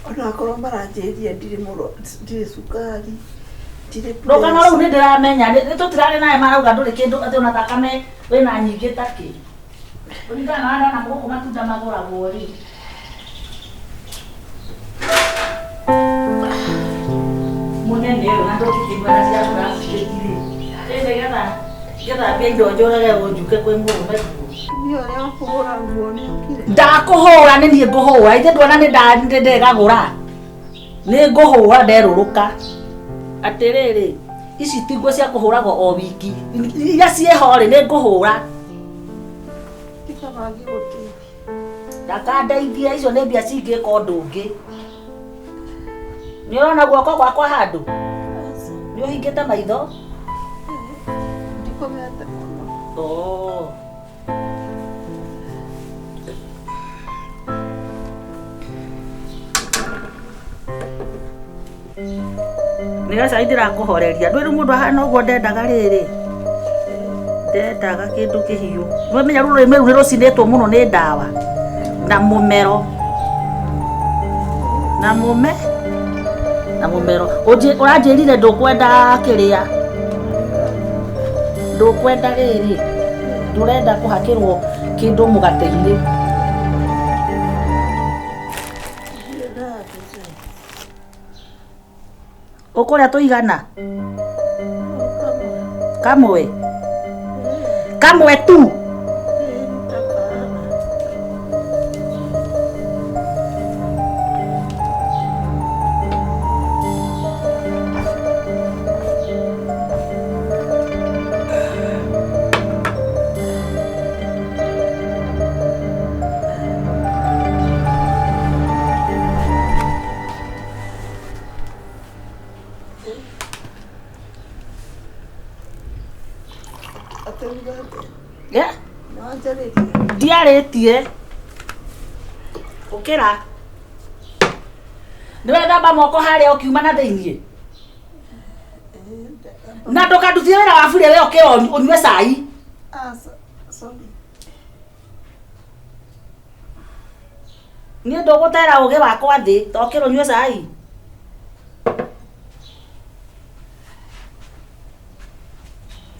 Ona akorwo maranjĩrire ndirĩ mũro, ndirĩ cukari, ndirĩ Rũgano rũu nĩ ndĩramenya nĩ tũtirarĩ nawe marauga ndũrĩ kĩndũ atĩ ona thakame wĩna nyingĩ ta kĩ. Kũringana na ndona gũkũ matunda magũragwo rĩ. Mũnene ũyũ na ndũngĩkĩnyua na cia plastic rĩ. Ĩ nĩgetha ngĩthambia indo njũrage ũnjuke kwĩ mũrũme kuo. Nĩ ũrĩa wa kũhũra nguo nĩ okire. Ndakũhũra nĩ niĩ ngũhũra ithe nduona nĩ ndegagũra. Nĩ ngũhũra nderũrũka. Atĩrĩrĩ, ici ti nguo cia kũhũragwo o wiki. Iria ciĩho rĩ nĩ ngũhũra. Tiga mangĩgũteithia. Ndakandeithie icio nĩ mbia cingĩka ũndũ ũngĩ. Nĩ ũrona guoko gwakwa handũ? Nĩ ũhingĩte maitho? Ndikomete mũno. Oh. Nĩ gacai ndĩrakũhoreria. Ndũĩ rĩu mũndũ ahana ũguo ndendaga rĩrĩ. Ndendaga kĩndũ kĩhiũ. Nĩwamenya rũrĩmĩ rũu nĩ rũcinĩtwo mũno nĩ ndawa na mũmero. Na mũme na mũmero. Ũranjĩrire ndũkwenda kĩrĩa. Ndũkwenda rĩrĩ. Ndũrenda kũhakĩrwo kĩndũ mũgate-inĩ. Ũkũrĩa tũigana? Kamwe. Kamwe tu. Yeah. Ndiarĩtie. Ũkĩra. Nĩ wethamba moko harĩa ũkiuma na thĩiniĩ. Na ndũkandutie wĩra wa bure we ũkĩra ũnyue cai. Niĩ ndũgũtera ũgĩ wakwa thĩ, ta ũkĩra ũnyue cai.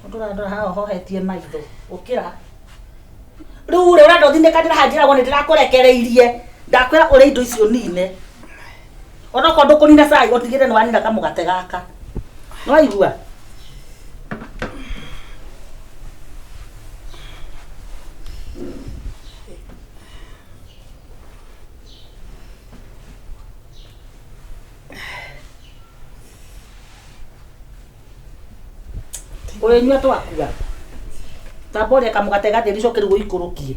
Ndũrandora haha ũhohetie maitho. Ũkĩra. Rĩu rĩ ũrenda ũthinĩkanĩre haha njĩragwo nĩ ndĩrakũrekereirie. Ndakwĩra ũrĩe indo icio ũnine. Onokorwo ndũkũnina cai ũtigĩrĩre nĩ wanina kamũgate gaka. Nĩwaigua? Ũrĩnyua twakua. Tamba ũrĩe kamũgate gatheri ũcoke rĩu ũikũrũkie.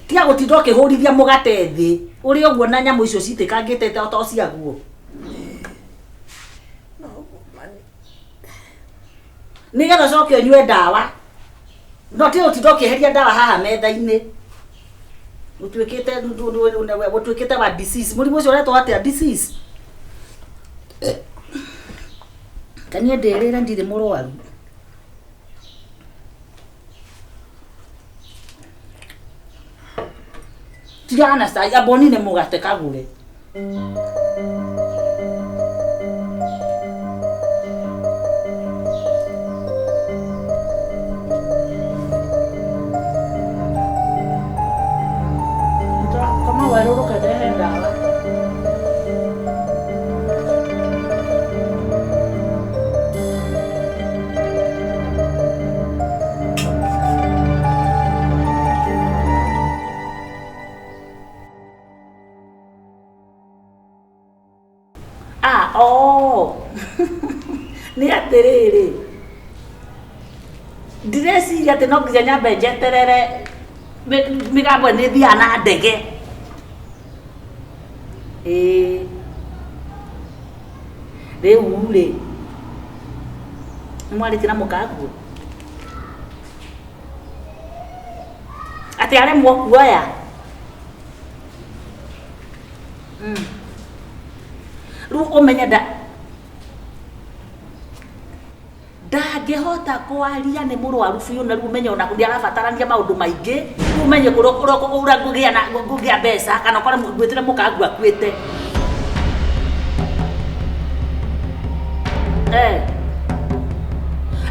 Tiga gũtinda ũkĩhũrithia mũgate thĩ ũrĩ ũguo na nyamũ icio citĩkangĩte to ciaguo. Nĩgetha ũcoke ũnyue ndawa. No tiga gũtinda ũkĩeheria ndawa haha metha-inĩ. Ũtuĩkĩte ũtuĩkĩte wa disease. Mũrimũ ũcio ũretwo atĩa? Disease. Ta niĩ ndĩrĩre ndirĩ mũrwaru. Tigana na cai, amba ũnine mũgate kagũre. Koma werũrũke ndehe ndawa. Ah, oh. Nĩ atĩrĩrĩ, ndireciria atĩ no nginya nyambe njeterere mĩgambo nĩ ĩthiaga na ndege. Ĩĩ. Rĩu rĩ, nĩ mwarĩtie na mũkaguo? Atĩ aremwo kuoya? Rĩu ũmenye nda ndangĩhota kwaria nĩ mũrwaru biũ na rĩu ũmenye ona nĩ arabatarania maũndũ maingĩ rĩu ũmenye kũrĩa ũrĩa ngũgĩa na ngũgĩa mbeca kana ũkore ngwĩtĩre mũkangu akuĩte. Eh.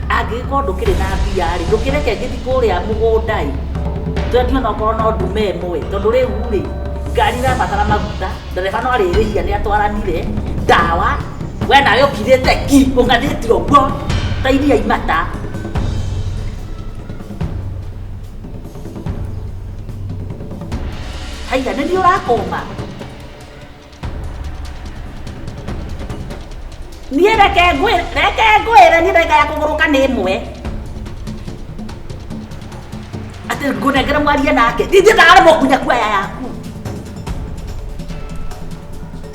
Angĩgĩkorwo ndũkĩrĩ na mbia rĩ, ndũkĩreke ngĩthiĩ kũrĩa mũgũnda ĩ, twendie onokorwo no ndume ĩmwe, tondũ rĩu rĩ, ngari ĩrabatara maguta, ndereba no arĩrĩhia nĩ atwaranire, ndawa, we nawe ũkirĩte ki, ũng'athĩte ũguo ta iria imata. Haiya, nĩ niĩ ũrakũma? Niĩ reke ngwĩre, reke ngwĩre niĩ ndagĩka ya kũgũrũka nĩ ĩmwe. Atĩ ngũnengere mwarie nake. Ningĩ ndaremwo nginya kuoya yaku.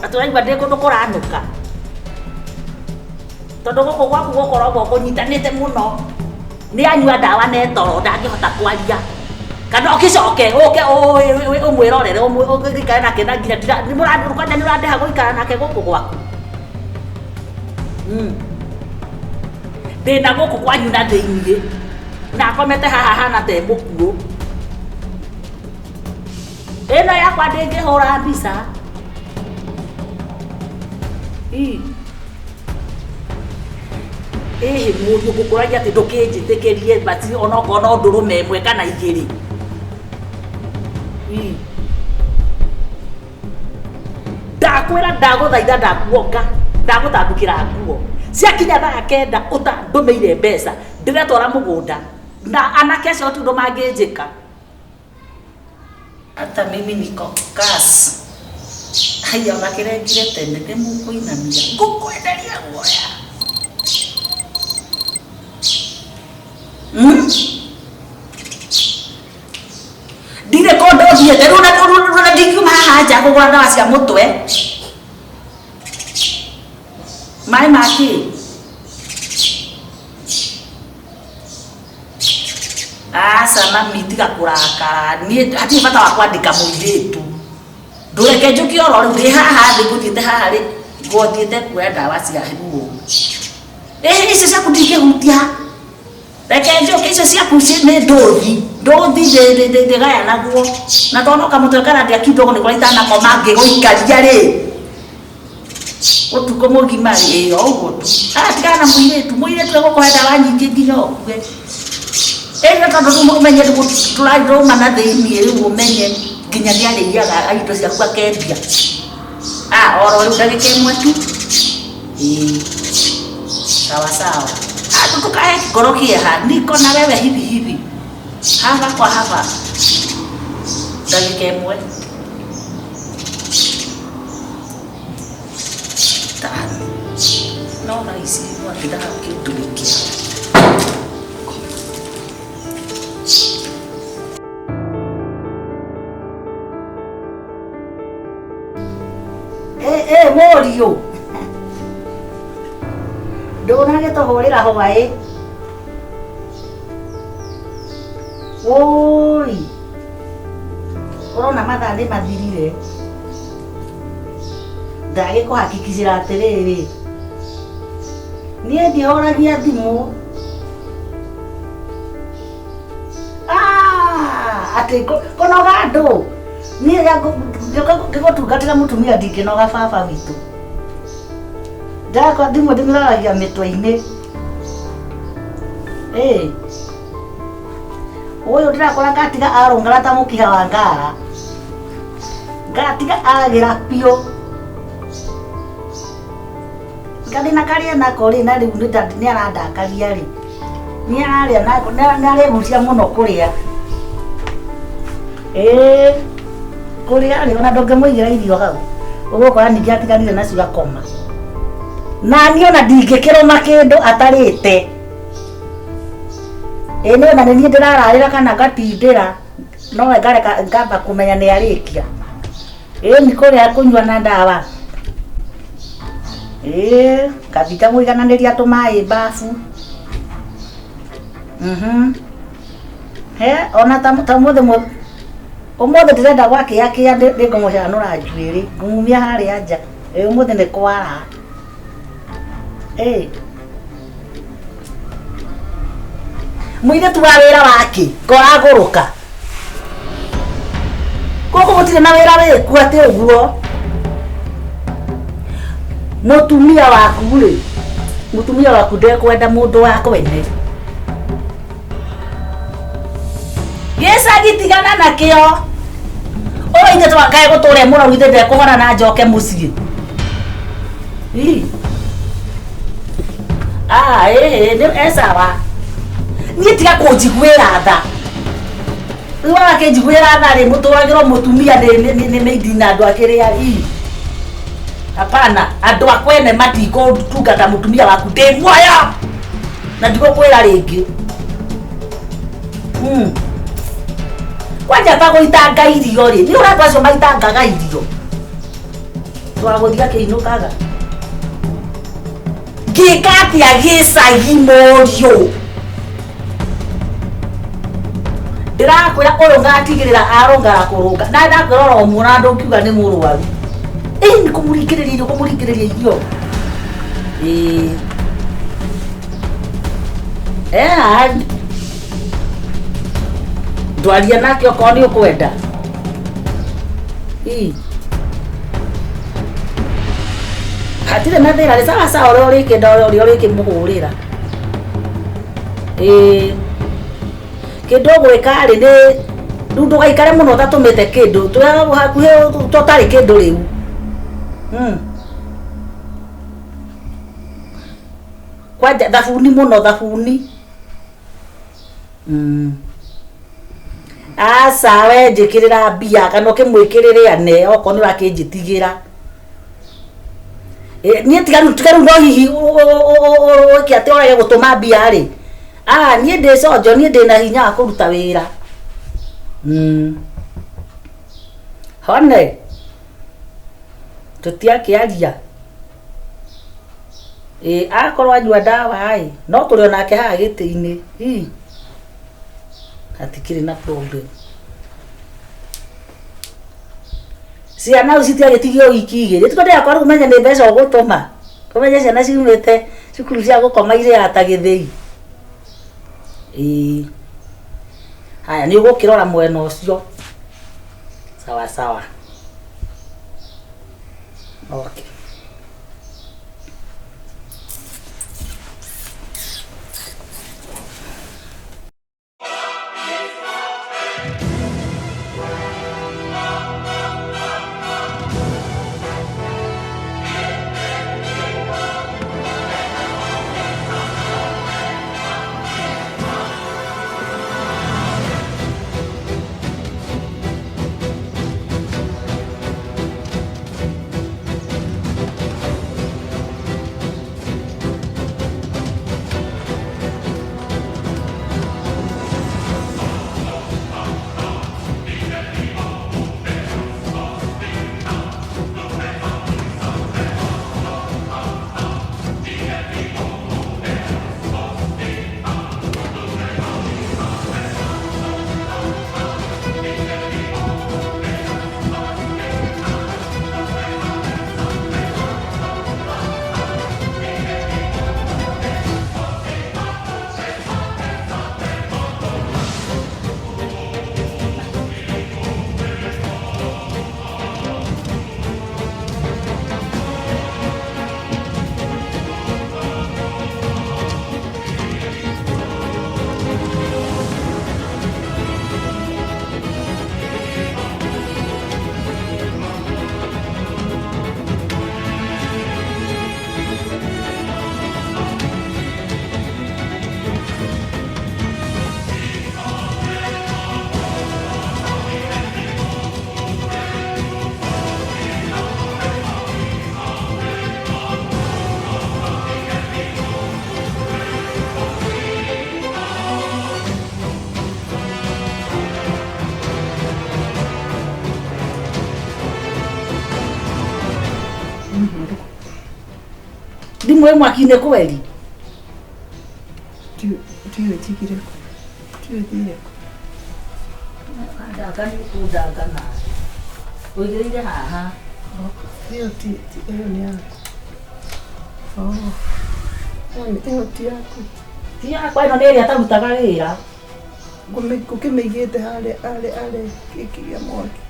Atĩ ũraigua ndĩ kũndũ kũranũka. Tondũ gũkũ gwaku gũkoragwo kũnyitanĩte mũno. Nĩ anyua ndawa na etoro ndangĩhota kwaria. Kana ũgĩcoke ũke ũmwĩrorere ũgĩikare nake na nginya kwanja nĩ ũrandĩha gũikara nake gũkũ gwaku. Ndĩna gũkũ kwanyu na thĩiniĩ na akomete haha ahana ta e mũkuũ. Ĩno yakwa ndĩngĩhũra mbica. Ĩhĩ mũriũ ngũkũragia atĩ ndũkĩnjĩtĩkĩrie basi onokorwo no ndũrũme ĩmwe kana igĩrĩ. Ii. Ndakwĩra ndagũthaitha ndakuonga ndagũtandũkĩra nguo ciakinya thaa kenda ũtandũmĩire mbeca ndĩretwara mũgũnda na anake acio ti ũndũ mangĩnjĩka. Hata mimi niko kas. Haya ona kĩrengire tene nĩ mũkũinamia ngũkwenderia guoya. Ndirĩ kũndũ thiĩte rĩu na ndingiuma haha nja kũgũra ndawa cia mũtwe maĩ ma kĩ aca mami tiga kũrakara niĩ hatirĩ bata wa kwandĩka mũirĩtu ndũreke njũke oro rĩu ndĩ haha thĩ ngũthiĩte haha rĩ ngũthiĩte kuoya ndawa cia ruo ĩhĩ icio ciaku ndingĩhutia reke njoke icio ciaku nĩ ndũthi ndũthi ndĩgayanagwo na tondũ no kamũtwe karandĩa kidogo nĩkũrĩa itanakoma ngĩgũikaria rĩ ũtukũ mũgima rĩ ĩ o ũguo tu tigana na mũirĩtu mũirĩtu egũkũhe ndawa nyingĩ nginya ũkue ĩno tondũ rĩu ũmenye rĩu tũrauma na thĩiniĩ rĩu ũmenye nginya nĩ arĩiaga indo ciaku akendia oro rĩu ndagĩka ĩmwe tu ĩĩ sawa sawa tukae ngoro kĩeha niko na wewe hivi hivi hapa kwa hapa ndagĩka ĩmwe tano no thaa ici mwaki ndagakĩndũrĩkia. Ĩ mũriũ ndũnagĩtũhũrĩra hwaĩ wũi ũrona mathaa nĩ mathirire ndagĩkũhakikicĩra atĩrĩrĩ niĩ ndihũragia thimũ atĩ kũnoga andũ niĩ ngĩgũtungatĩra mũtumia ndingĩnoga baba witũ ndakwa thimũ ndĩmĩroragia mĩtwe-inĩ ĩ ũyũ ndĩrakora ngatiga arũngara ta mũkiha wa ngara ngatiga agĩra biũ gathĩna karĩa nako rĩ na rĩu nĩ arandakaria rĩ nĩ ararĩa nĩ aregucia mũno kũrĩa ĩĩ kũrĩa rĩ ona ndũngĩmũigĩra irio hau ũgũkora ningĩ atiganire nacio akoma na niĩ ona ndingĩkĩrũma kĩndũ atarĩte ĩ nĩ ona nĩ niĩ ndĩrararĩra kana ngatindĩra nowe ngareka ngamba kũmenya nĩ arĩkia ĩ nĩ kũrĩa kũnyua na ndawa ĩ ngathiĩ ngamũigananĩria tũmaĩ babu he ona ta ũmũthĩ ũmũthĩ ndĩrenda gwakĩakĩa nĩngũmũcanũra njuĩrĩ ngũmumia harĩa nja ĩ ũmũthĩ nĩ kwara ĩ mũirĩtu wa wĩra wake koragũrũka gũkũ gũtirĩ na wĩra wĩku atĩ ũguo mũtumia waku rĩ mũtumia waku ndekwenda mũndũ wa kwene gĩcagi tigana nakĩo ũyũ ithe twakae gũtũra mũrau ithe ndekũhona na njoke mũciĩ ii ĩĩ nĩ esawa niĩ tiga kũnjiguĩra tha rĩu agakĩnjiguĩra tha rĩ mũtũragĩrwo mũtumia nĩ mĩindi na andũ akĩrĩa ii hapana andũ a kwene matikũtungata mũtumia waku ndĩ muoyo na ndigũkwĩra rĩngĩ kwanja ta gũitanga irio rĩ nĩ ũrĩa andũ acio maitangaga irio twagũthiĩ akĩinũkaga ngĩka atĩa gĩcagi mũriũ ndĩrakwĩra ũyũ ngatigĩrĩra arũngara kũrũnga na ndakwĩra oro muona ndũngiuga nĩ mũrwaru ĩ nĩ kũmũringĩrĩria irio kũmũringĩrĩria irio ĩĩ ndwaria nake okorwo nĩ ũkwenda ii hatirĩ na thĩna nĩ sawa sawa ũrĩa ũrĩkĩenda ũrĩa ũrĩkĩmũhũrĩra ĩĩ kĩndũ ũgwĩka rĩ nĩ Rĩu ndũgaikare mũno ũtatũmĩte kĩndũ, twĩ hakuhĩ tũtarĩ kĩndũ rĩu. Kwanja thabuni mũno thabuni. Aca we njĩkĩrĩra mbia kana ũkĩmwĩkĩrĩre ane okorwo nĩ ũrakĩnjĩtigĩra. Niĩ tiga rĩu tiga rĩu no hihi ũke atĩ ũrege gũtũma mbia rĩ, ah niĩ ndĩ conjo niĩ ndĩna hinya wa kũruta wĩra. Hone tũtiakĩaria. Ĩ akorwo anyua ndawa ĩ, no tũrĩ onake haha gĩtĩ-inĩ, ii hatikĩrĩ na problem. Ciana rĩu citiagĩtigio wiki igĩrĩ, tiko ndĩrakora rĩu ũmenye nĩ mbeca ũgũtũma, ũmenye ciana ciumĩte cukuru cia gũkoma irĩaga ta gĩthĩi. Ĩĩ, haya nĩ ũgũkĩrora mwena ũcio, sawa sawa. Okay. Thimũ ĩ mwaki-inĩ kweri? Ndiũĩ njigire kũ. Ndiũĩ thire kũ. Ndanga nĩ ũkũndanga nawe. Ũigĩrĩire haha. Ĩyo ti ĩyo nĩ yaku. Oh. Ĩyo ti yaku. Ti yakwa ĩno nĩ ĩrĩa ĩtarutaga wĩra. Ngũkĩmĩigĩte harĩa harĩa harĩa ĩkĩgĩa mwaki.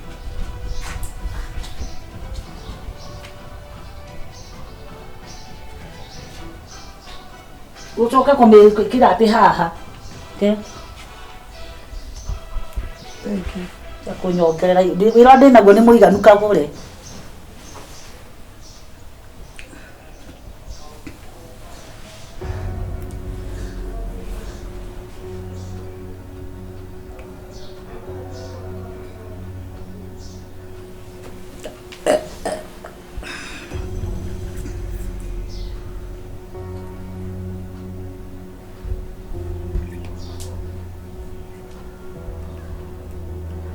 Ũcoke kũmĩkĩra atĩ haha. Te. Thank you. Kũnyongerera wĩra ndĩ naguo nĩ mũiganu kagũre.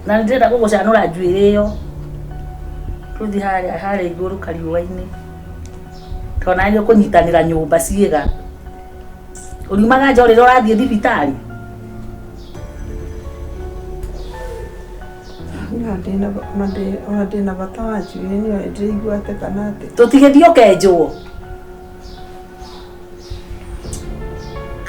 Na nĩ ndĩrenda gũgũcanũra njuĩrĩ ĩyo tũthiĩ harĩa harĩa igũrũ kariũa-inĩ tondũ nawe nĩ ũkũnyitanĩra nyũmba ciĩga. Ũriumaga nja o rĩrĩa ũrathiĩ thibitarĩ? Ona ndĩna bata wa njuĩrĩ niĩ ona ndĩraigua atĩ kana atĩ. Tũtigĩthiĩ ũkenjwo?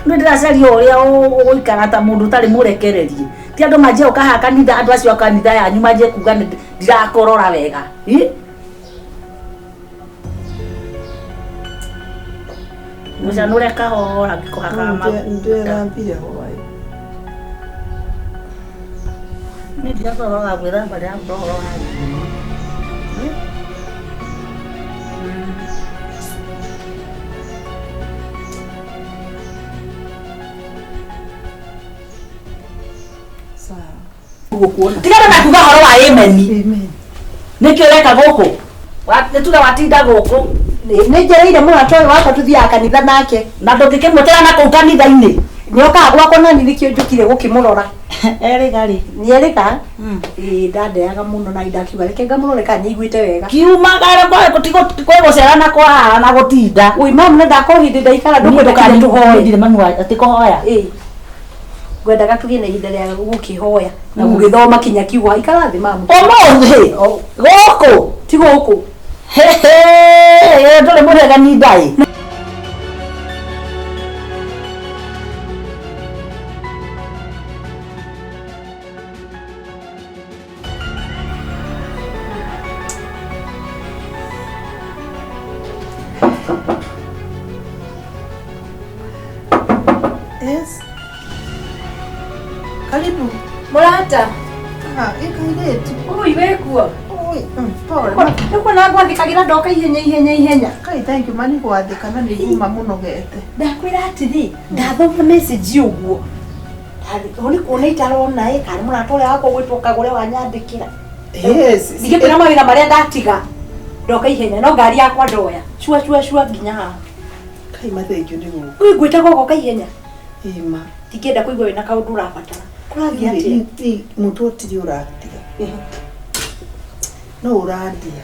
Nĩ ndĩracaria ũrĩa ũgũikara ta mũndũ ũtarĩ mũrekererie. Ti andũ manjie gũka haha kanitha, andũ acio a kanitha yanyu manjie kuga ndirakũrora wega. Mũcanũre kahora ngĩkũhakaga maguta. Ndĩrethambire hwaĩ. Niĩ ndigakorwo wa gwĩthamba ndĩrakwĩra ũhoro wa gĩthimi. Sawa. Tigana na kuga ũhoro wa ameni. Amen. Nĩkĩ ũreka gũkũ? Nĩ tuga watinda gũkũ. Nĩ njereire mũrata ũyũ wakwa tũthiaga kanitha nake. Na ndũngĩkĩmwĩtĩra na kũu kanitha-inĩ. Nĩokaga gwakwa na niĩ nĩkĩo njũkire gũkĩmũrora. Erĩga rĩ. Nĩerĩga? Ĩĩ ndandeaga mũno na ndakiuga reke ngamũrore kana nĩaiguĩte wega. Kiumagara kwĩ gũcera na kwahaha na gũtinda. Ui mamu na ndakorwo hĩndĩ ndaikara ndũkwenda kinya tũhoe. Ndirĩ manu atĩ kũhoya. Ĩĩ. Ngwendaga tũgĩe na ihinda rĩa gũkĩhoya na gũgĩthoma kinya kiugo. Ikara thĩ mamu. Ũmũthĩ gũkũ Ti gũkũ. Hehe, ndũrĩ mũregani ndaĩ. Yes. Karibu. Mũrata. Ah, ĩkairĩtu. Ui wĩkuo. Oi, pole. Nĩkuona ngwathĩkagĩra ndoka ihenya ihenya ihenya. Kai thank you mani gwathĩka na nĩ nguma mũnogete. Ndakwĩra atĩrĩ, ndathoma message ũguo. Nĩ kuona itarona ĩ kana mũrata ũrĩa wakwa ũgwĩtwo Kagũre wanyandĩkĩra. Yes. Ningĩkwĩra mawĩra marĩa ndatiga ndoka ihenya no ngari yakwa ndoya cua cua cua nginya haha. Kai ma thank you nĩ gũka. Ui ngwĩtaga ũgoka ihenya. Ĩma. Ndingĩenda kũigua wĩna kaũndũ ũrabatara. Kũrathiĩ atĩa? Rĩ mũtwe ũtirĩ ũratiga. No ũrandia.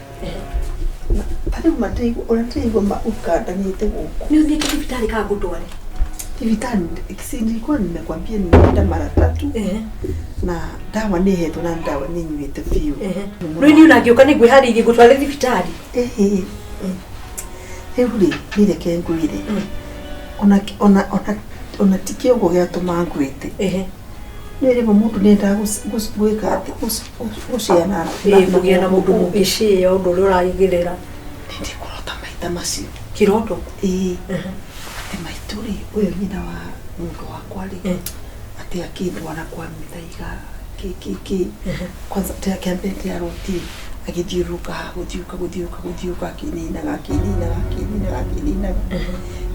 Ta rĩu ma ndĩraigua ũrĩa ndĩraigua ma ũkandanĩte gũkũ. Nĩ ũthiĩte thibitarĩ kana ngũtware? Thibitarĩ si nilikuwa nimekwambia nimeenda mara tatu na dawa nĩ hetwo na dawa nĩ nyuĩte biũ. Rĩu niĩ ona ngĩũka nĩ ngwĩharĩirie ngũtware thibitarĩ. Ĩhĩ. Rĩu rĩ, niĩ reke ngwĩre. Ona ti kĩongo gĩatũma ngwĩte. Nĩ rĩmwe mũndũ nĩendaga gwĩka atĩ gũciana Ĩĩ kũgĩa na mũndũ mũngĩcĩa ũndũ ũrĩa ũragerera. Nĩ maita macio. Kĩroto. Ĩĩ. Atĩ maitũ rĩ, ũyũ nyina wa mũndũ wakwa rĩ, atĩ akĩndwara kwa mĩthaiga kĩ kĩ kĩ. Kwanza kĩa mbere ndĩrarotire agĩthiũrũrũka haha gũthiũka gũthiũka gũthiũka akĩinainaga akĩinainaga akĩinainaga akĩinainaga.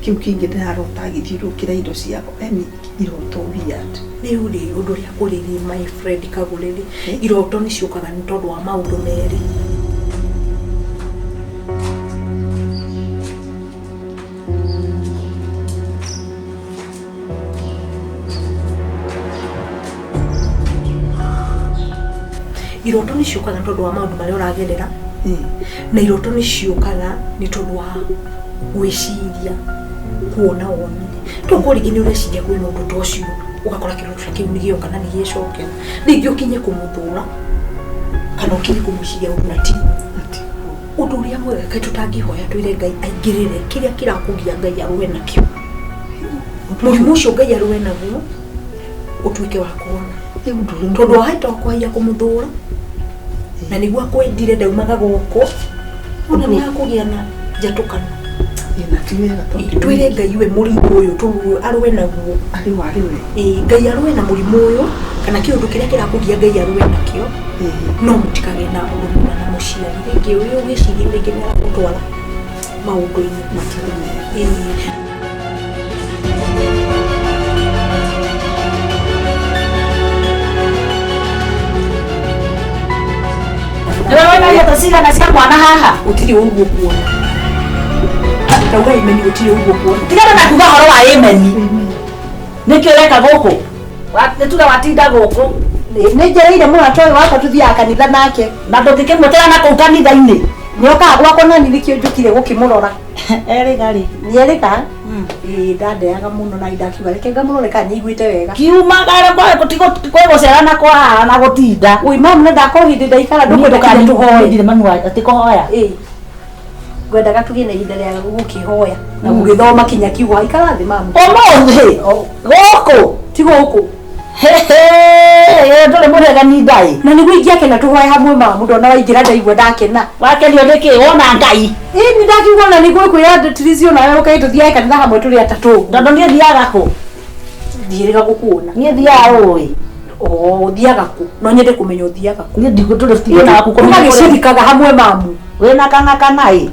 Kĩu kĩngĩ ndĩrarota agĩthiũrũrũkĩra indo ciakwa yani iroto weird. Rĩu rĩ ũndũ ũrĩa kũrĩ rĩ my friend Kagũre rĩ, iroto nĩ ciũkaga nĩ tondũ wa maũndũ merĩ. Iroto nĩ ciũkaga nĩ tondũ wa maũndũ marĩa ũragerera na iroto nĩ ciũkaga nĩ tondũ wa gwĩciria kuona woni tokorwo rĩngĩ nĩ ũreciria kwĩna ũndũ ta ũcio ũgakora kĩroto ta kĩu nĩ gĩoka na nĩ gĩecokera rĩngĩ ũkinye kũmũthũra kana ũkinye kũmwĩciria ũndũ na tiguo. Ũndũ ũrĩa mwega kaĩ tũtangĩhoya twĩre Ngai aingĩrĩre kĩrĩa kĩrakũgia Ngai arũe nakĩo mũrimũ ũcio Ngai arũe naguo ũtuĩke wa kũhona Rĩu ũndũ ũrĩa tondũ wahota kwahia kũmũthũra na nĩguo akwendire ndaumaga gũkũ ona nĩ akũgĩa na njatũkano. Ĩĩ, na ti wega tondũ Twĩre Ngai we mũrimũ ũyũ arũe naguo. Arĩ wa arĩ we. Ĩĩ Ngai arũe na mũrimũ ũyũ kana kĩũndũ kĩrĩa kĩrakũgia Ngai arũe nakĩo no mũtikagĩe na ũrũmwe na mũciari rĩngĩ ũyũ ũgĩciria rĩngĩ nĩ arakũtwara maũndũ-inĩ. Matirĩ mega. Ĩĩ. Nĩwe wĩna irioto cigana cia mwana haha? Gũtirĩ ũguo kuona. Ndauga imeni gũtirĩ ũguo kuona. Tigana na kuga ũhoro wa ameni. Nĩkĩ ũreka gũkũ? Nĩ tuga watinda gũkũ. Nĩ njereire mũrata ũyũ wakwa tũthiaga kanitha nake. Na ndũngĩkĩmwĩtĩra na kũu kanitha-inĩ. Nĩokaga gwakwa na niĩ nĩkĩo njũkire gũkĩmũrora. Erĩga rĩ. Nĩerĩga? Ĩĩ ndandeaga mũno na ndakiuga reke ngamũrore kana nĩaiguĩte wega. Kiumagara kwĩ gũcera na kwahaha na gũtinda. Ui mamu na ndakorwo hĩndĩ ndaikara ndũkwenda kinya tũhoe. Ndirĩ manu atĩ kũhoya. Ĩĩ. Ngwendaga tũgĩe na ihinda rĩa gũkĩhoya na gũgĩthoma kinya kiugo. Ikara thĩ mamu. Ũmũthĩ gũkũ Ti gũkũ. Hehe, ndũrĩ mũregani ndaĩ. Na nĩguo ingĩakena tũhoe hamwe mamu ndona waingĩra ndaigua ndakena. Wakenio nĩkĩ wona Ngai? Ĩĩ nĩ ndakiuga ona nĩguo ngwĩra Trizio nawe ũkaĩ tũthiage kanitha hamwe tũrĩ atatũ. Tondũ niĩ thiaga kũ? Ndiĩrĩga gũkuona. Niĩ thiaga ũĩ. Oh, ũthiaga kũ? No nyende kũmenya ũthiaga kũ. Niĩ ndikũtũrĩ na waku kũmenya kũrĩa- Tũgagĩcirikaga hamwe mamu. Wĩna kang'a kana ĩ?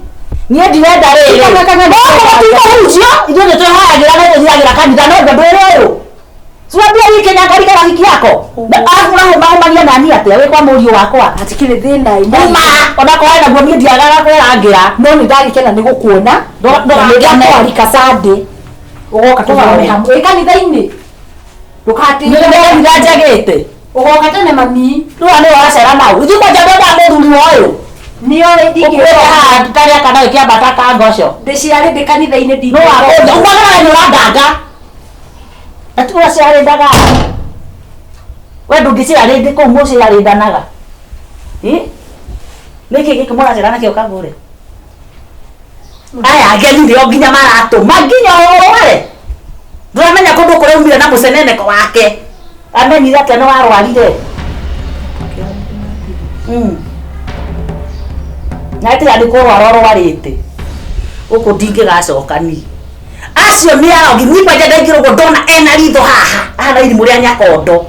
Niĩ ndirenda rĩrĩ. Kang'a kana No tũtikũhunjio, ithuĩ nĩ twĩhoyagĩra na tũthiagĩra kanitha no ũndũ ũrĩa ũyũ. Siwambia hii Kenya ngarika rafiki yako. Na alafu urahũmahũmania nani atĩa wĩ kwa mũriũ wakwa. Hatikĩrĩ thĩna ĩ. Uma onakorwo naguo niĩ ndiagaga kwĩrangĩra. No nĩ ndagĩkena nĩ gũkuona. Ndũgakene. Ndakwarika Sunday. Ũgoka tũthome hamwe. Ĩ kanitha-inĩ. Ndũgatinde. Nĩ kanitha njagĩte. Ũgoka tene mami. Rĩu nĩ ũracera nau. Ithuĩ kwanja ndwendaga mũthuri wa ũyũ. Nĩoĩ Ũkuĩte ndingĩũka. haha karĩa kana gĩkĩambata ka ngoco. Ndĩciarĩ ndĩ kanitha-inĩ No ndingĩũka. wakũnja umagara nĩ ũrandanga. Na ti ũraciarĩndaga. We ndũngĩciarĩndĩ kũu mũciarĩndanaga. Ĩ? Nĩkĩ gĩkĩ mũracera nakĩo kagũre? Aya ageni nĩo nginya maratũma nginya ũrware. Ndũramenya kũndũ kũrĩa umire na mũceneneko wake. Amenyire atĩa nĩ warwarire. Na tiga nĩ kũrwara ũrwarĩte. Gũkũ ndingĩgacoka niĩ. Acio nĩ arogi niĩ kwanja ndaingĩra ũguo ndona ena ritho haha ahana irimũ rĩa nyakondo.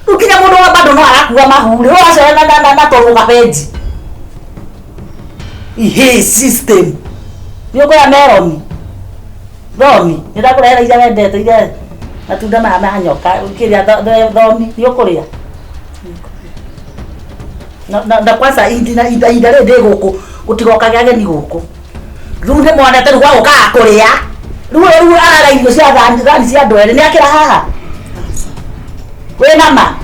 Rĩu nginya mũndũ wa bado no arakua mahu rĩ ũracera na tũrũga benji. Ihe system. Nĩ ũkũrĩa meroni. Thomi, nĩ ndakũrehera iria wendete iria matunda maya ma nyoka kĩrĩa thomi nĩ ũkũrĩa. Na kwanza ihinda ihinda rĩrĩ ndĩ gũkũ gũtigokaga ageni gũkũ. Rĩu nĩ monete rĩu gwa gũkaga kũrĩa. Rĩu arara irio cia thani thani cia andũ erĩ nĩ akĩra haha. Wĩna ma?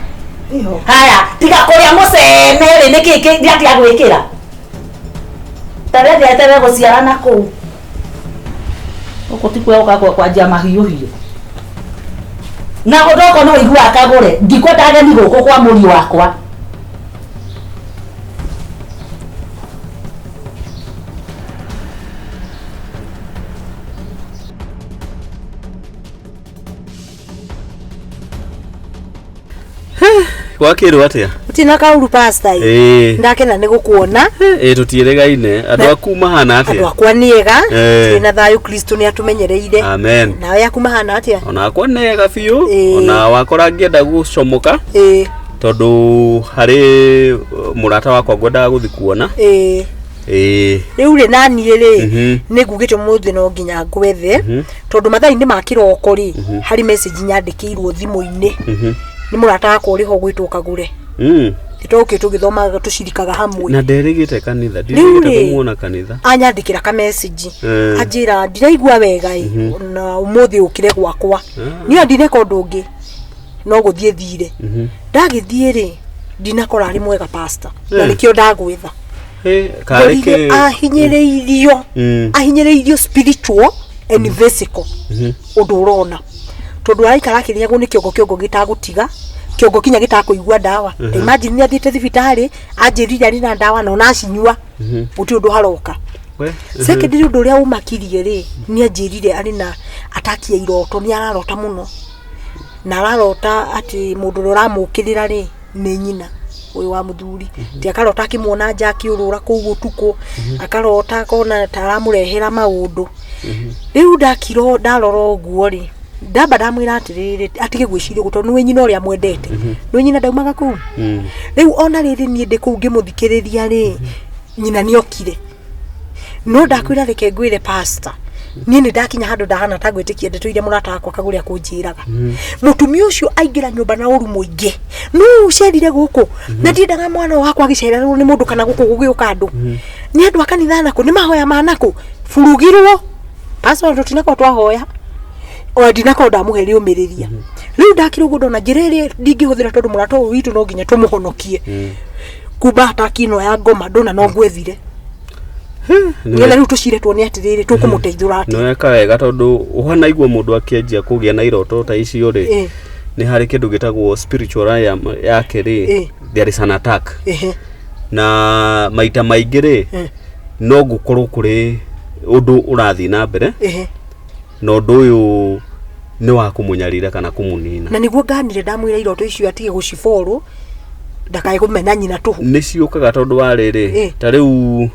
Iho. Haya, tiga kũrĩa mũcene rĩ nĩkĩ kĩ nĩ atĩa gwĩkĩra? Ta reke eterere gũciara na kũu. Gũkũ ti kuo gũka kwanjia mahiũhio. Na ũndũ okorwo nĩ ũiguaga kagũre, ndikwenda ageni gũkũ kwa mũriũ wakwa. Gwakĩrwo atĩa? Gũtirĩ kaũru pastor ĩ. Ĩĩ. Ndakena nĩ gũkuona. Ĩĩ tũtiĩrĩgaine. Andũ aku mahana Andũ atĩa? akwa nĩ ega. Eh. Twĩ na thayũ Kristo nĩ atũmenyereire. Amen. Nawe yaku mahana atĩa? Ona akwa nĩ ega biũ. Ĩĩ. Ona wakora ngĩenda gũcomoka Ĩĩ. tondũ harĩ mũrata wakwa ngwendaga gũthiĩ kuona. Ĩĩ. Ĩĩ. Rĩu rĩ naniĩ rĩ nĩ ngugĩte ũmũthĩ no nginya ngwethe tondũ mathaa-inĩ ma kĩroko rĩ harĩ message nyandĩkĩirwo thimũ-inĩ nĩ mũrata wakwa ũrĩ ho ũgwĩtwo Kagũre. Tũkĩ tũgĩthomaga tũcirikaga hamwe. Na nderĩgĩte kanitha, Rĩu ndirĩgĩte rĩ kũmuona kanitha. anyandĩkĩra ka message Eh. anjĩra ndiraigua wega ĩ na ũmũthĩ ũkire gwakwa niĩ ndineka ũndũ ũngĩ no gũthiĩ thire ndagĩthiĩ rĩ ndinakora arĩ mwega pastor na Eh. nĩkĩo ndagwetha Ĩ, karĩ ngorire kĩ? ahinyĩrĩirio ahinyĩrĩirio spiritual and physical ũndũ ũrona tondũ araikara akĩrĩagwo nĩ kĩongo kĩongo gĩtagũtiga kĩongo kinya gĩtakũigua ndawa imagine nĩ athiĩte thibitarĩ anjĩrire arĩ na ndawa na ona acinyua gũtirĩ ũndũ haroka. We, Secondary ũndũ ũrĩa ũmakirie rĩ nĩ anjĩrire arĩ na ataki ya iroto nĩ ararota mũno na ararota atĩ mũndũ ũrĩa ũramũkĩrĩra rĩ nĩ nyina ũyũ wa mũthuri ti akarota akĩmuona nja akĩũrũra kũu ũtukũ akarota akona ta aramũrehera maũndũ. Rĩu ndakiro ndarora ũguo rĩ ndamba ndamwĩra atĩrĩrĩ atige gwĩciria ũguo tondũ nĩwe nyina ũrĩa mwendete nĩwe nyina ndaumaga kũu. Rĩu ona rĩrĩ niĩ ndĩ kũu ngĩmũthikĩrĩria rĩ nyina nĩokire no ndakwĩra reke ngwĩre pastor niĩ nĩ ndakinya handũ ndahana ta ngwĩtĩkia ndeto iria mũrata wakwa Kagũre akũnjĩraga. Mũtumia ũcio aingĩra nyũmba na ũru mũingĩ nũ ũcerire gũkũ na ndiendaga mwana wakwa agĩcererwo nĩ mũndũ kana gũkũ gũgĩũka andũ nĩ andũ a kanitha nakũ nĩ mahoya ma nakũ burugirwo pastor tũtinakorwo twahoya ona ndinakorwo ndamũhe rĩũmĩrĩria. Rĩu ndakira ũguo ndona njĩra ĩrĩa ndingĩhũthĩra tondũ mũrata ũyũ witũ no nginya tũmũhonokie kumba ataki ĩno ya ngoma ndona no ngwethire nĩgetha rĩu tũcire tuone atĩrĩrĩ tũkũmũteithũra atĩa. Nĩweka wega tondũ ũhanaigua mũndũ akĩanjia kũgĩa na iroto ta icio rĩ nĩ harĩ kĩndũ gĩtagwo spiritual realm yake rĩ there is an attack. Na maita maingĩ rĩ no gũkorwo kũrĩ ũndũ ũrathiĩ na mbere na ũndũ ũyũ nĩ wa kũmũnyarira kana kũmũnina. Na nĩguo nganire ndamwĩra iroto icio atige gũciborwo ndakae kũmena nyina tũhũ. Nĩ ciũkaga tondũ wa rĩrĩ ta rĩu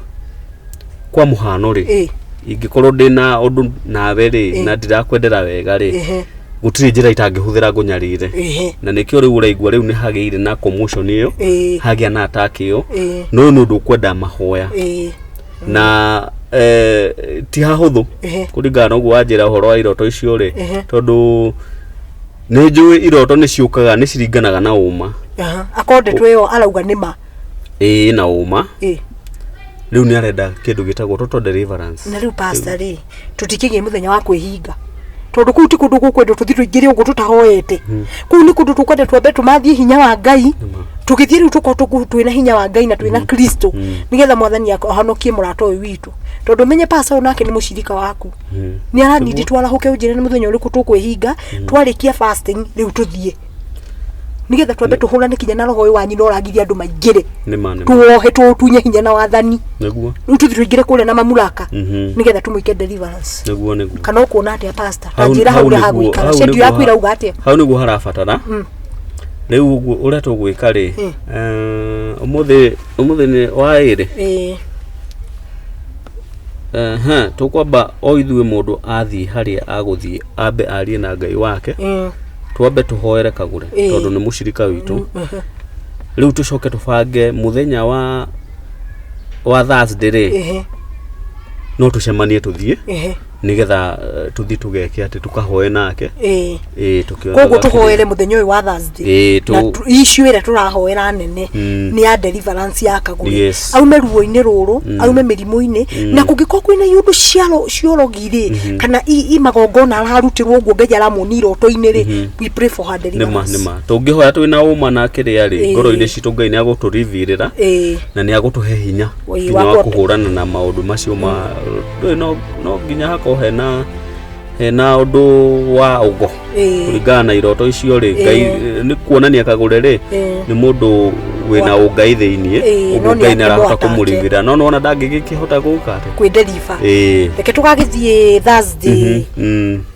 kwa mũhano rĩ ingĩkorwo ndĩna ũndũ nawe rĩ na ndirakwendera wega rĩ Gũtirĩ njĩra itangĩhũthĩra ngũnyarire. Na nĩkĩo rĩu ũraigua rĩu nĩ hagĩire na commotion ĩyo, hagĩa na attack ĩyo. No nĩ ũndũ ũkwenda mahoya. Na ti hahũthũ kũringana na ũguo wanjĩra ũhoro wa iroto icio rĩ, tondũ nĩ njũĩ iroto nĩ ciũkaga, nĩ ciringanaga na ũma. Akorwo ndeto ĩyo arauga nĩ ma. Ĩĩ, na ũma. Rĩu nĩ arenda kĩndũ gĩtagwo total deliverance. Na rĩu pastor rĩ, tũtikĩgĩe mũthenya wa kwĩhinga, tondũ kũu ti kũndũ gũkwendwo tũthiĩ tũingĩre ũguo tũtahoete. Kũu nĩ kũndũ tũkwenda twambe tũmathie hinya wa Ngai. Tũgĩthiĩ rĩu tũkorwo twĩna hinya wa Ngai na twĩna Kristo, nĩgetha Mwathani ahonokie mũrata ũyũ witũ, tondũ menye pastor ũyũ nake nĩ mũcirika waku, nĩ aranindi twarahũke. Ũnjĩre nĩ mũthenya ũrĩkũ tũkwĩhinga twarĩkia fasting, rĩu tũthiĩ nĩgetha twambe tũhũrane kinya na roho ũyũ wa nyina ũragiria andũ maingĩre. Nĩ ma, nĩ ma. Tuohe, tũtunye hinya na wathani. Rĩu tũthiĩ tũingĩre kũrĩa na mamulaka, nĩgetha tũmwĩke deliverance. Nĩguo, nĩguo. Kana ũkuona atĩa, pastor? Ta njĩra hau ũrĩa hagũikara. Schedule yaku ĩrauga atĩa? Hau nĩguo harabatara. Rĩu ũguo ũrĩa tũgwĩka rĩ, ũmũthĩ nĩ wa ĩrĩ. Ehe, tũkwamba o ithuĩ mũndũ athiĩ harĩa agũthiĩ, ambe arie na Ngai wake. Twambe tũhoere Kagũre, tondũ nĩ mũcirika witũ. Rĩu tũcoke tũbange mũthenya wa Thursday rĩ, no tũcemanie tũthiĩ, nĩgetha tũthiĩ tũgeke atĩ tũkahoe nake. Ĩĩ, tũkĩonaga. Koguo tũhoere mũthenya ũyũ wa Thursday. Ĩĩ. Na issue ĩrĩa tũrahoera nene nĩ ya deliverance ya Kagũre, aume ruo-inĩ rũrũ, aume mĩrimũ-inĩ, na kũngĩkorwo kwĩna iũndũ ciorogi rĩ, kana i magongona ararutĩrwo ũguo Ngai aramuonia iroto-inĩ rĩ, we pray for her Nĩma. deliverance. Nĩma, tũngĩhoya twĩna ũma na kĩrĩa rĩ, ngoro-inĩ citũ, Ngai nĩ agũtũrivirĩra na nĩ agũtũhe hinya nginya wa kũhũrana na maũndũ macio ma ndũĩ. No nginya hakorwo hena ũndũ wa ũgo kũringana na iroto icio rĩ. Ngai nĩ kuonania Kagũre rĩ, nĩ mũndũ wĩna ũngai thĩiniĩ. Ũguo No nĩ Ngai nĩ arahota akĩmũ-attack. kũmũrivĩra, no nĩwona ndangĩgĩkĩhota gũka atĩ Kwĩ-deliver. Reke tũgagĩthiĩ Thursday,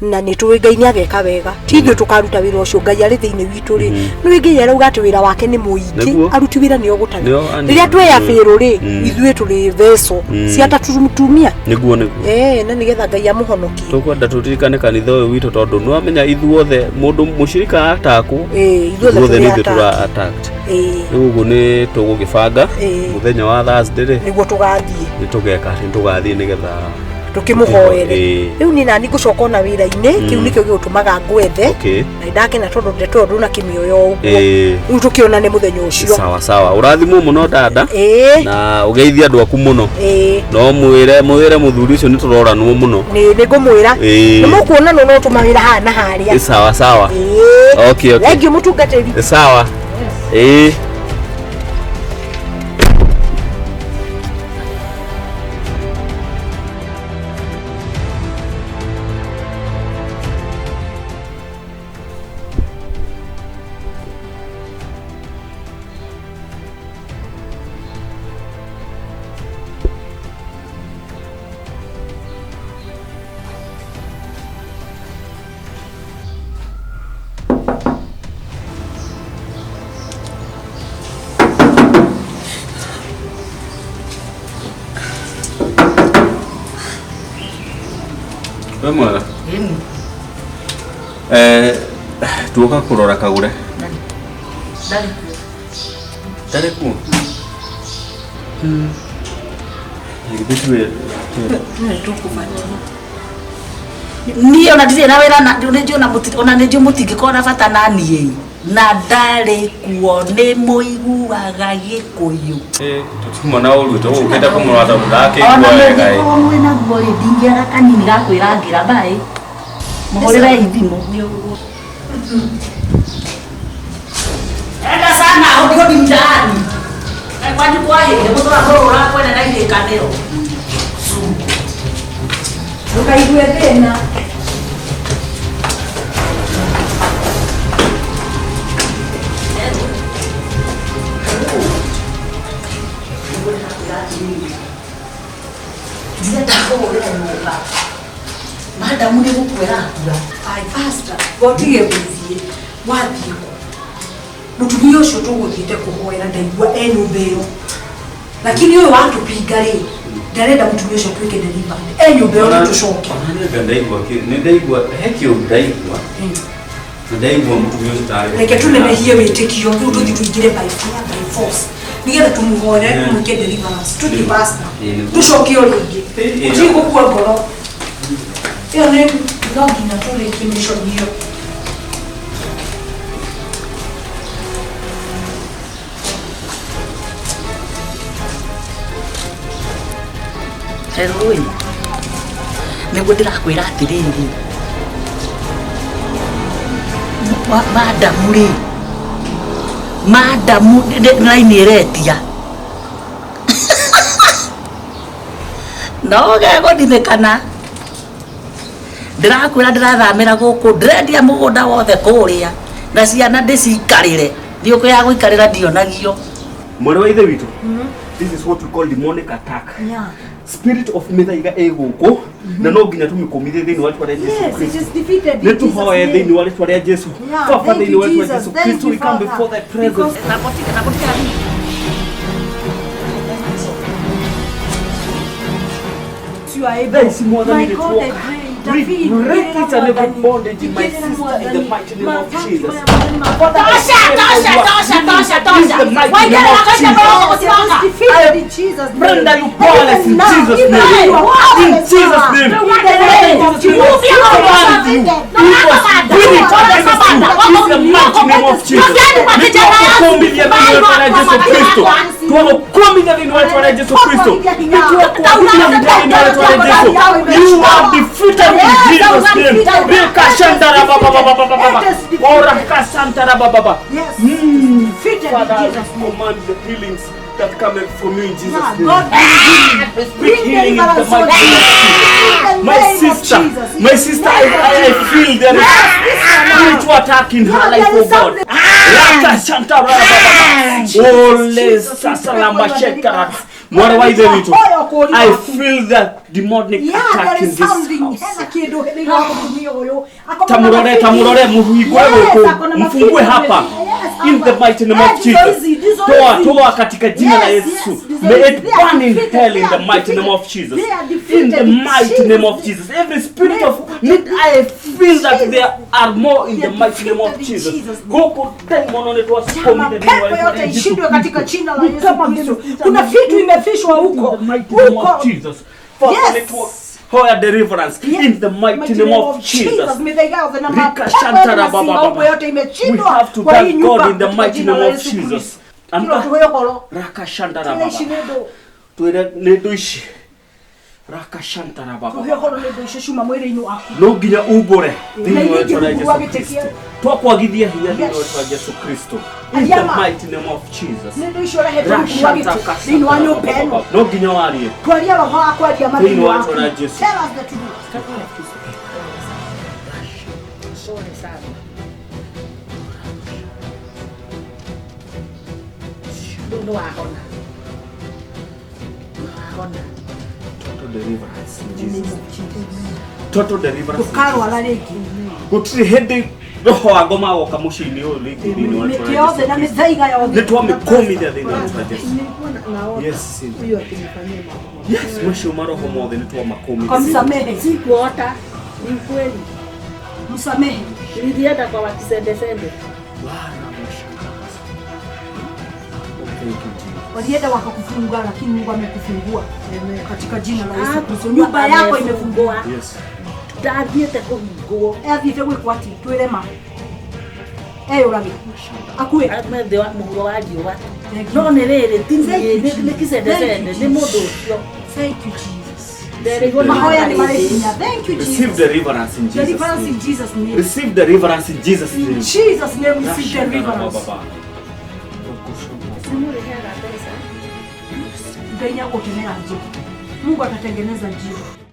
na nĩ tũĩ Ngai nĩ ageka wega. Ti ithuĩ tũkaruta wĩra ũcio, Ngai arĩ thĩinĩ witũ rĩ. Nĩ Ngai arauga atĩ wĩra wake nĩ mũingĩ, aruti wĩra nĩo gũtarĩ. Nĩo anini. Rĩrĩa tweya bĩrũ rĩ, ithuĩ tũrĩ veso cia tatumia. Nĩguo, nĩguo. Na nĩgetha Ngai amũhonokie. Tũkwenda tũririkane kanitha ũyũ witũ, tondũ nĩwamenya ithuothe mũndũ mũcirika atakwo, Ithuothe ithuothe tũrĩ nĩ ithuĩ tũra attacked. attacked. Rĩu ũguo nĩ tũgũgĩbanga mũthenya wa Thursday rĩ, Nĩguo tũgathiĩ. Nĩ tũgeka atĩ nĩ tũgathiĩ nĩgetha Tũkĩmũhoere. Rĩu niĩ nani ngũcoka ona wĩra-inĩ, kĩu nĩkĩo gĩgũtũmaga ngwethe. Na ndakena tondũ ndeto ĩyo ndũnakĩmĩoya ũguo. Rĩu tũkĩonane mũthenya ũcio. Sawa sawa, ũrathimwo mũno dada, na ũgeithie andũ aku mũno. No mwĩre mũthuri ũcio nĩ tũroranwo mũno. Nĩ ngũmwĩra. Nĩ mũkuonanwo no tũmawĩra haha na harĩa. Sawa sawa. Okay. Thank you, mũtungatĩri. Sawa. We mwega. Tuoka kũrora Kagũre. Ndarĩ kuo. Ndarĩ kuo. Githĩ tiwe? Niĩ ona ndirĩ na wĩra na nĩ njũĩ ona ona nĩ njũĩ mũtingĩkorwo na bata na niĩ, na ndarĩ kuo. Nĩ mũiguaga Gĩkũyũ? Tũtiuma na ũru, tũgũkĩte kũmũrora tondũ Ona ndakĩigua wega ĩ. mũngĩkorwo mwĩ naguo rĩ, ndingĩaga kanini ga kwĩrangĩra mbaĩ. Mũhũrĩrei thimũ. Enda sana hodi hodi mtaani. Kwanyu kwahĩire mũtũra mũrũra kwene na irĩkanĩro. Ndũkaigue thĩna. Ndirenda kũhũrĩra nyũmba. Madamu nĩ gũkua ĩrakua. Ai, pastor, gotige gũthiĩ. Wathiĩ kũ? Mũtumia ũcio tũgũthiĩte kũhoera ndaigua e nyũmba ĩyo, lakini ũyũ watũpinga rĩ, Ndarenda mutumia ucio atuike delivered. E nyumba yo tucoke. Ndaigua nĩ ndaigua he kĩũndũ ndaigua. Ndaigua mutumia ũcio tarĩ. Reke tunenehie wĩtĩkio rĩu tũthiĩ tũingĩre by fire by force. Nĩgetha tũmũhoere tũmwĩke deliverance. Tũthiĩ pastor. Tũcoke o rĩngĩ. Tũtige gũkua ngoro. Ĩyo nĩ no nginya tũrĩkie mission ĩyo. Hello ĩ nĩguo ndĩrakwĩra atĩrĩrĩ madamu rĩ madamu raini ĩretia no gegũthinĩkana ndĩrakwĩra ndĩrathamĩra gũkũ ndĩrendia mũgũnda wothe kũrĩa na ciana ndĩcikarĩre thiũkũ ya gũikarĩra ndionagio. Mwarĩ wa ithe witũ, this is what we call demonic attack. Yeah. Spirit of mithaiga ĩgũkũ na no nginya tũmĩkũmithie thĩinĩ wa rĩtwa rĩa Jesu Yes, it Kristo. is defeated. Nĩ tũhoe thĩinĩ wa rĩtwa rĩa Jesu. Yeah, Baba thank thĩinĩ you, wa rĩtwa rĩa Jesus. Jesu Thank Kristo, you, we come Father. before thy presence. You are able. Thaa ici Mwathani My nĩ God, I tuoka. pray. We David, break each and every Mwathani. bondage in my Igĩrĩra sister in the Mwathani. mighty name of Matatu Jesus. maya, Mwathani, mabotha. Tosha, tosha, tosha, tosha, tosha. In the mighty Waigĩrĩra name of kaita Jesus. moko gũcoka. Defeated in Jesus' name. Brenda, you powerless in Even now, Jesus' even name. you are In powerless Jesus' now. name. In the name of Jesus. Move your Command you. Evil spirit against you. In the mighty name of Jesus. Nĩtwakũkũmithia thĩinĩ wa rĩtwa rĩa Jesu Kristo. Twagũkũmithia thĩinĩ wa rĩtwa rĩa Jesu Kristo. Nĩtwakũkũmithia thĩinĩ wa rĩtwa rĩa Jesu. You are defeated in Jesus' name. Rikashandara baba baba baba baba. Orakasantara baba baba. Yes, defeated in Father, I Jesus' name. command the healings that come from you in Jesus' Yeah, name. God, I speak bring healing in the deliverance mighty on name of Jesus. In the My name of sister, Jesus. In my the sister, name of I Jesus. feel there is Yes, this one now. spiritual attack in her Yeah, life, there oh is God. something. Raka shanta ra ba ba ba. Ole Jesus, sasalamba we pray for your shekara. deliverance. Mwana wa ithe witũ, Hoyo kũũria I waku. feel the demonic Yeah, attack there in is this something. house. Hena kĩndũ thĩinĩ wa mũtumia ũyũ. Akona Tamurore, mafiti. tamurore, muhingure Yes, gũkũ, akona mfungue mafiti. hapa. Yes, In the hapa. mighty name of Eh, ndizo Jesus. hizi, ndizo Toa, hizi. toa katika jina la Yes, Yesu. yes, ndizo May hizi. it They are burn in defeated, hell they in the are mighty name of defeated. Jesus. They are In the defeated in mighty name of Jesus' Jesus. Every spirit of need I feel that there are more in They the are mighty name of defeated in Jesus. Jesus' name. Gũkũ daimono nĩ twacikũmithia thĩinĩ wa Mapepo rĩtwa yote rĩa Jesu ishindwe katika Kristo. jina la We Yesu come Kristo. against each Kuna and vitu imefishwa huko. In the mighty name of Huko. Jesus. Father, Yes. hoya deliverance Yes. in the mighty name of Jesus. Mithaiga yothe na Rika mapepo shantara yote na baba simba baba. huko yote We imeshindwa have to kwa hii thank nyumba God in the katika mighty jina name la of Yesu Jesus. Kristo. Amka. Kilo tuwe horo. Raka shantara Kila ici baba. nĩ ndũ. Twĩre nĩ ndũ ici. Raka shantara baba. Tuhe horo nĩ ndũ icio ciuma mwĩrĩ-inĩ waku. No nginya umbũre Na thĩinĩ wa ingĩ rĩtwa rĩa rungu rwa Jesu gĩtĩ Kristo. kĩa- Twakwagithia hinya thĩinĩ wa Yes. rĩtwa rĩa Jesu Kristo. In the Ariama. mighty name of Jesus. Nĩ ndũ icio ũrehete rungu rwa gĩtĩ thĩinĩ wa nyũmba ĩno. No nginya warie. Twaria roho wa kwaria ma Thĩinĩ thĩinĩ wa waku. rĩtwa rĩa Jesu. Tell us the truth. Pole sana. Rĩu nĩ wahona. Nĩ wahona. Total deliverance in Jesus. Total deliverance. in Ndũkarwara rĩngĩ. Gũtirĩ hĩndĩ roho wa ngoma agoka mũciĩ-inĩ ũyũ rĩngĩ thĩinĩ wa Mĩtĩ rĩtwa rĩa yothe na Jesu Kristo. mĩthaiga yothe. Nĩ twamĩkũmithia thĩinĩ wa rĩtwa rĩa Jesu. Nilikuwa naona Yes. huyo akinifanyia mambo. Yes, macio maroho mothe nĩ twamakũmithia. Kamsamehe. Sikuota, ni ukweli. Msamehe. Nilienda kwa wakisendesende. Oh, thank you, Jesus. Walienda wakakufunga lakini Mungu amekufungua katika jina la Yesu Kristo. Ah, Nyumba yako imefungua. Yes. Ndathiĩte kũhingwo. Athiĩte gwĩkwo atĩ twĩre ma. Eyũrage. Akue. Aume thĩ wa mũhuro wa riũa. Thank you. No nĩ rĩrĩ, ti Thank you, niĩ, nĩ Jesus. kĩcendecende, Thank you, nĩ mũndũ ũcio. Thank you Jesus. Nderĩirwo nĩ Mahoya nĩ marĩ marĩndĩ. hinya. Thank you Receive Jesus. deliverance in Jesus' Deliverance in name. Jesus name. Receive deliverance in Jesus' In name. Jesus name receive deliverance. Nĩmũrĩheaga mbeca? Ngai nĩagũtemera njĩra. Mungu atatengeneza njia.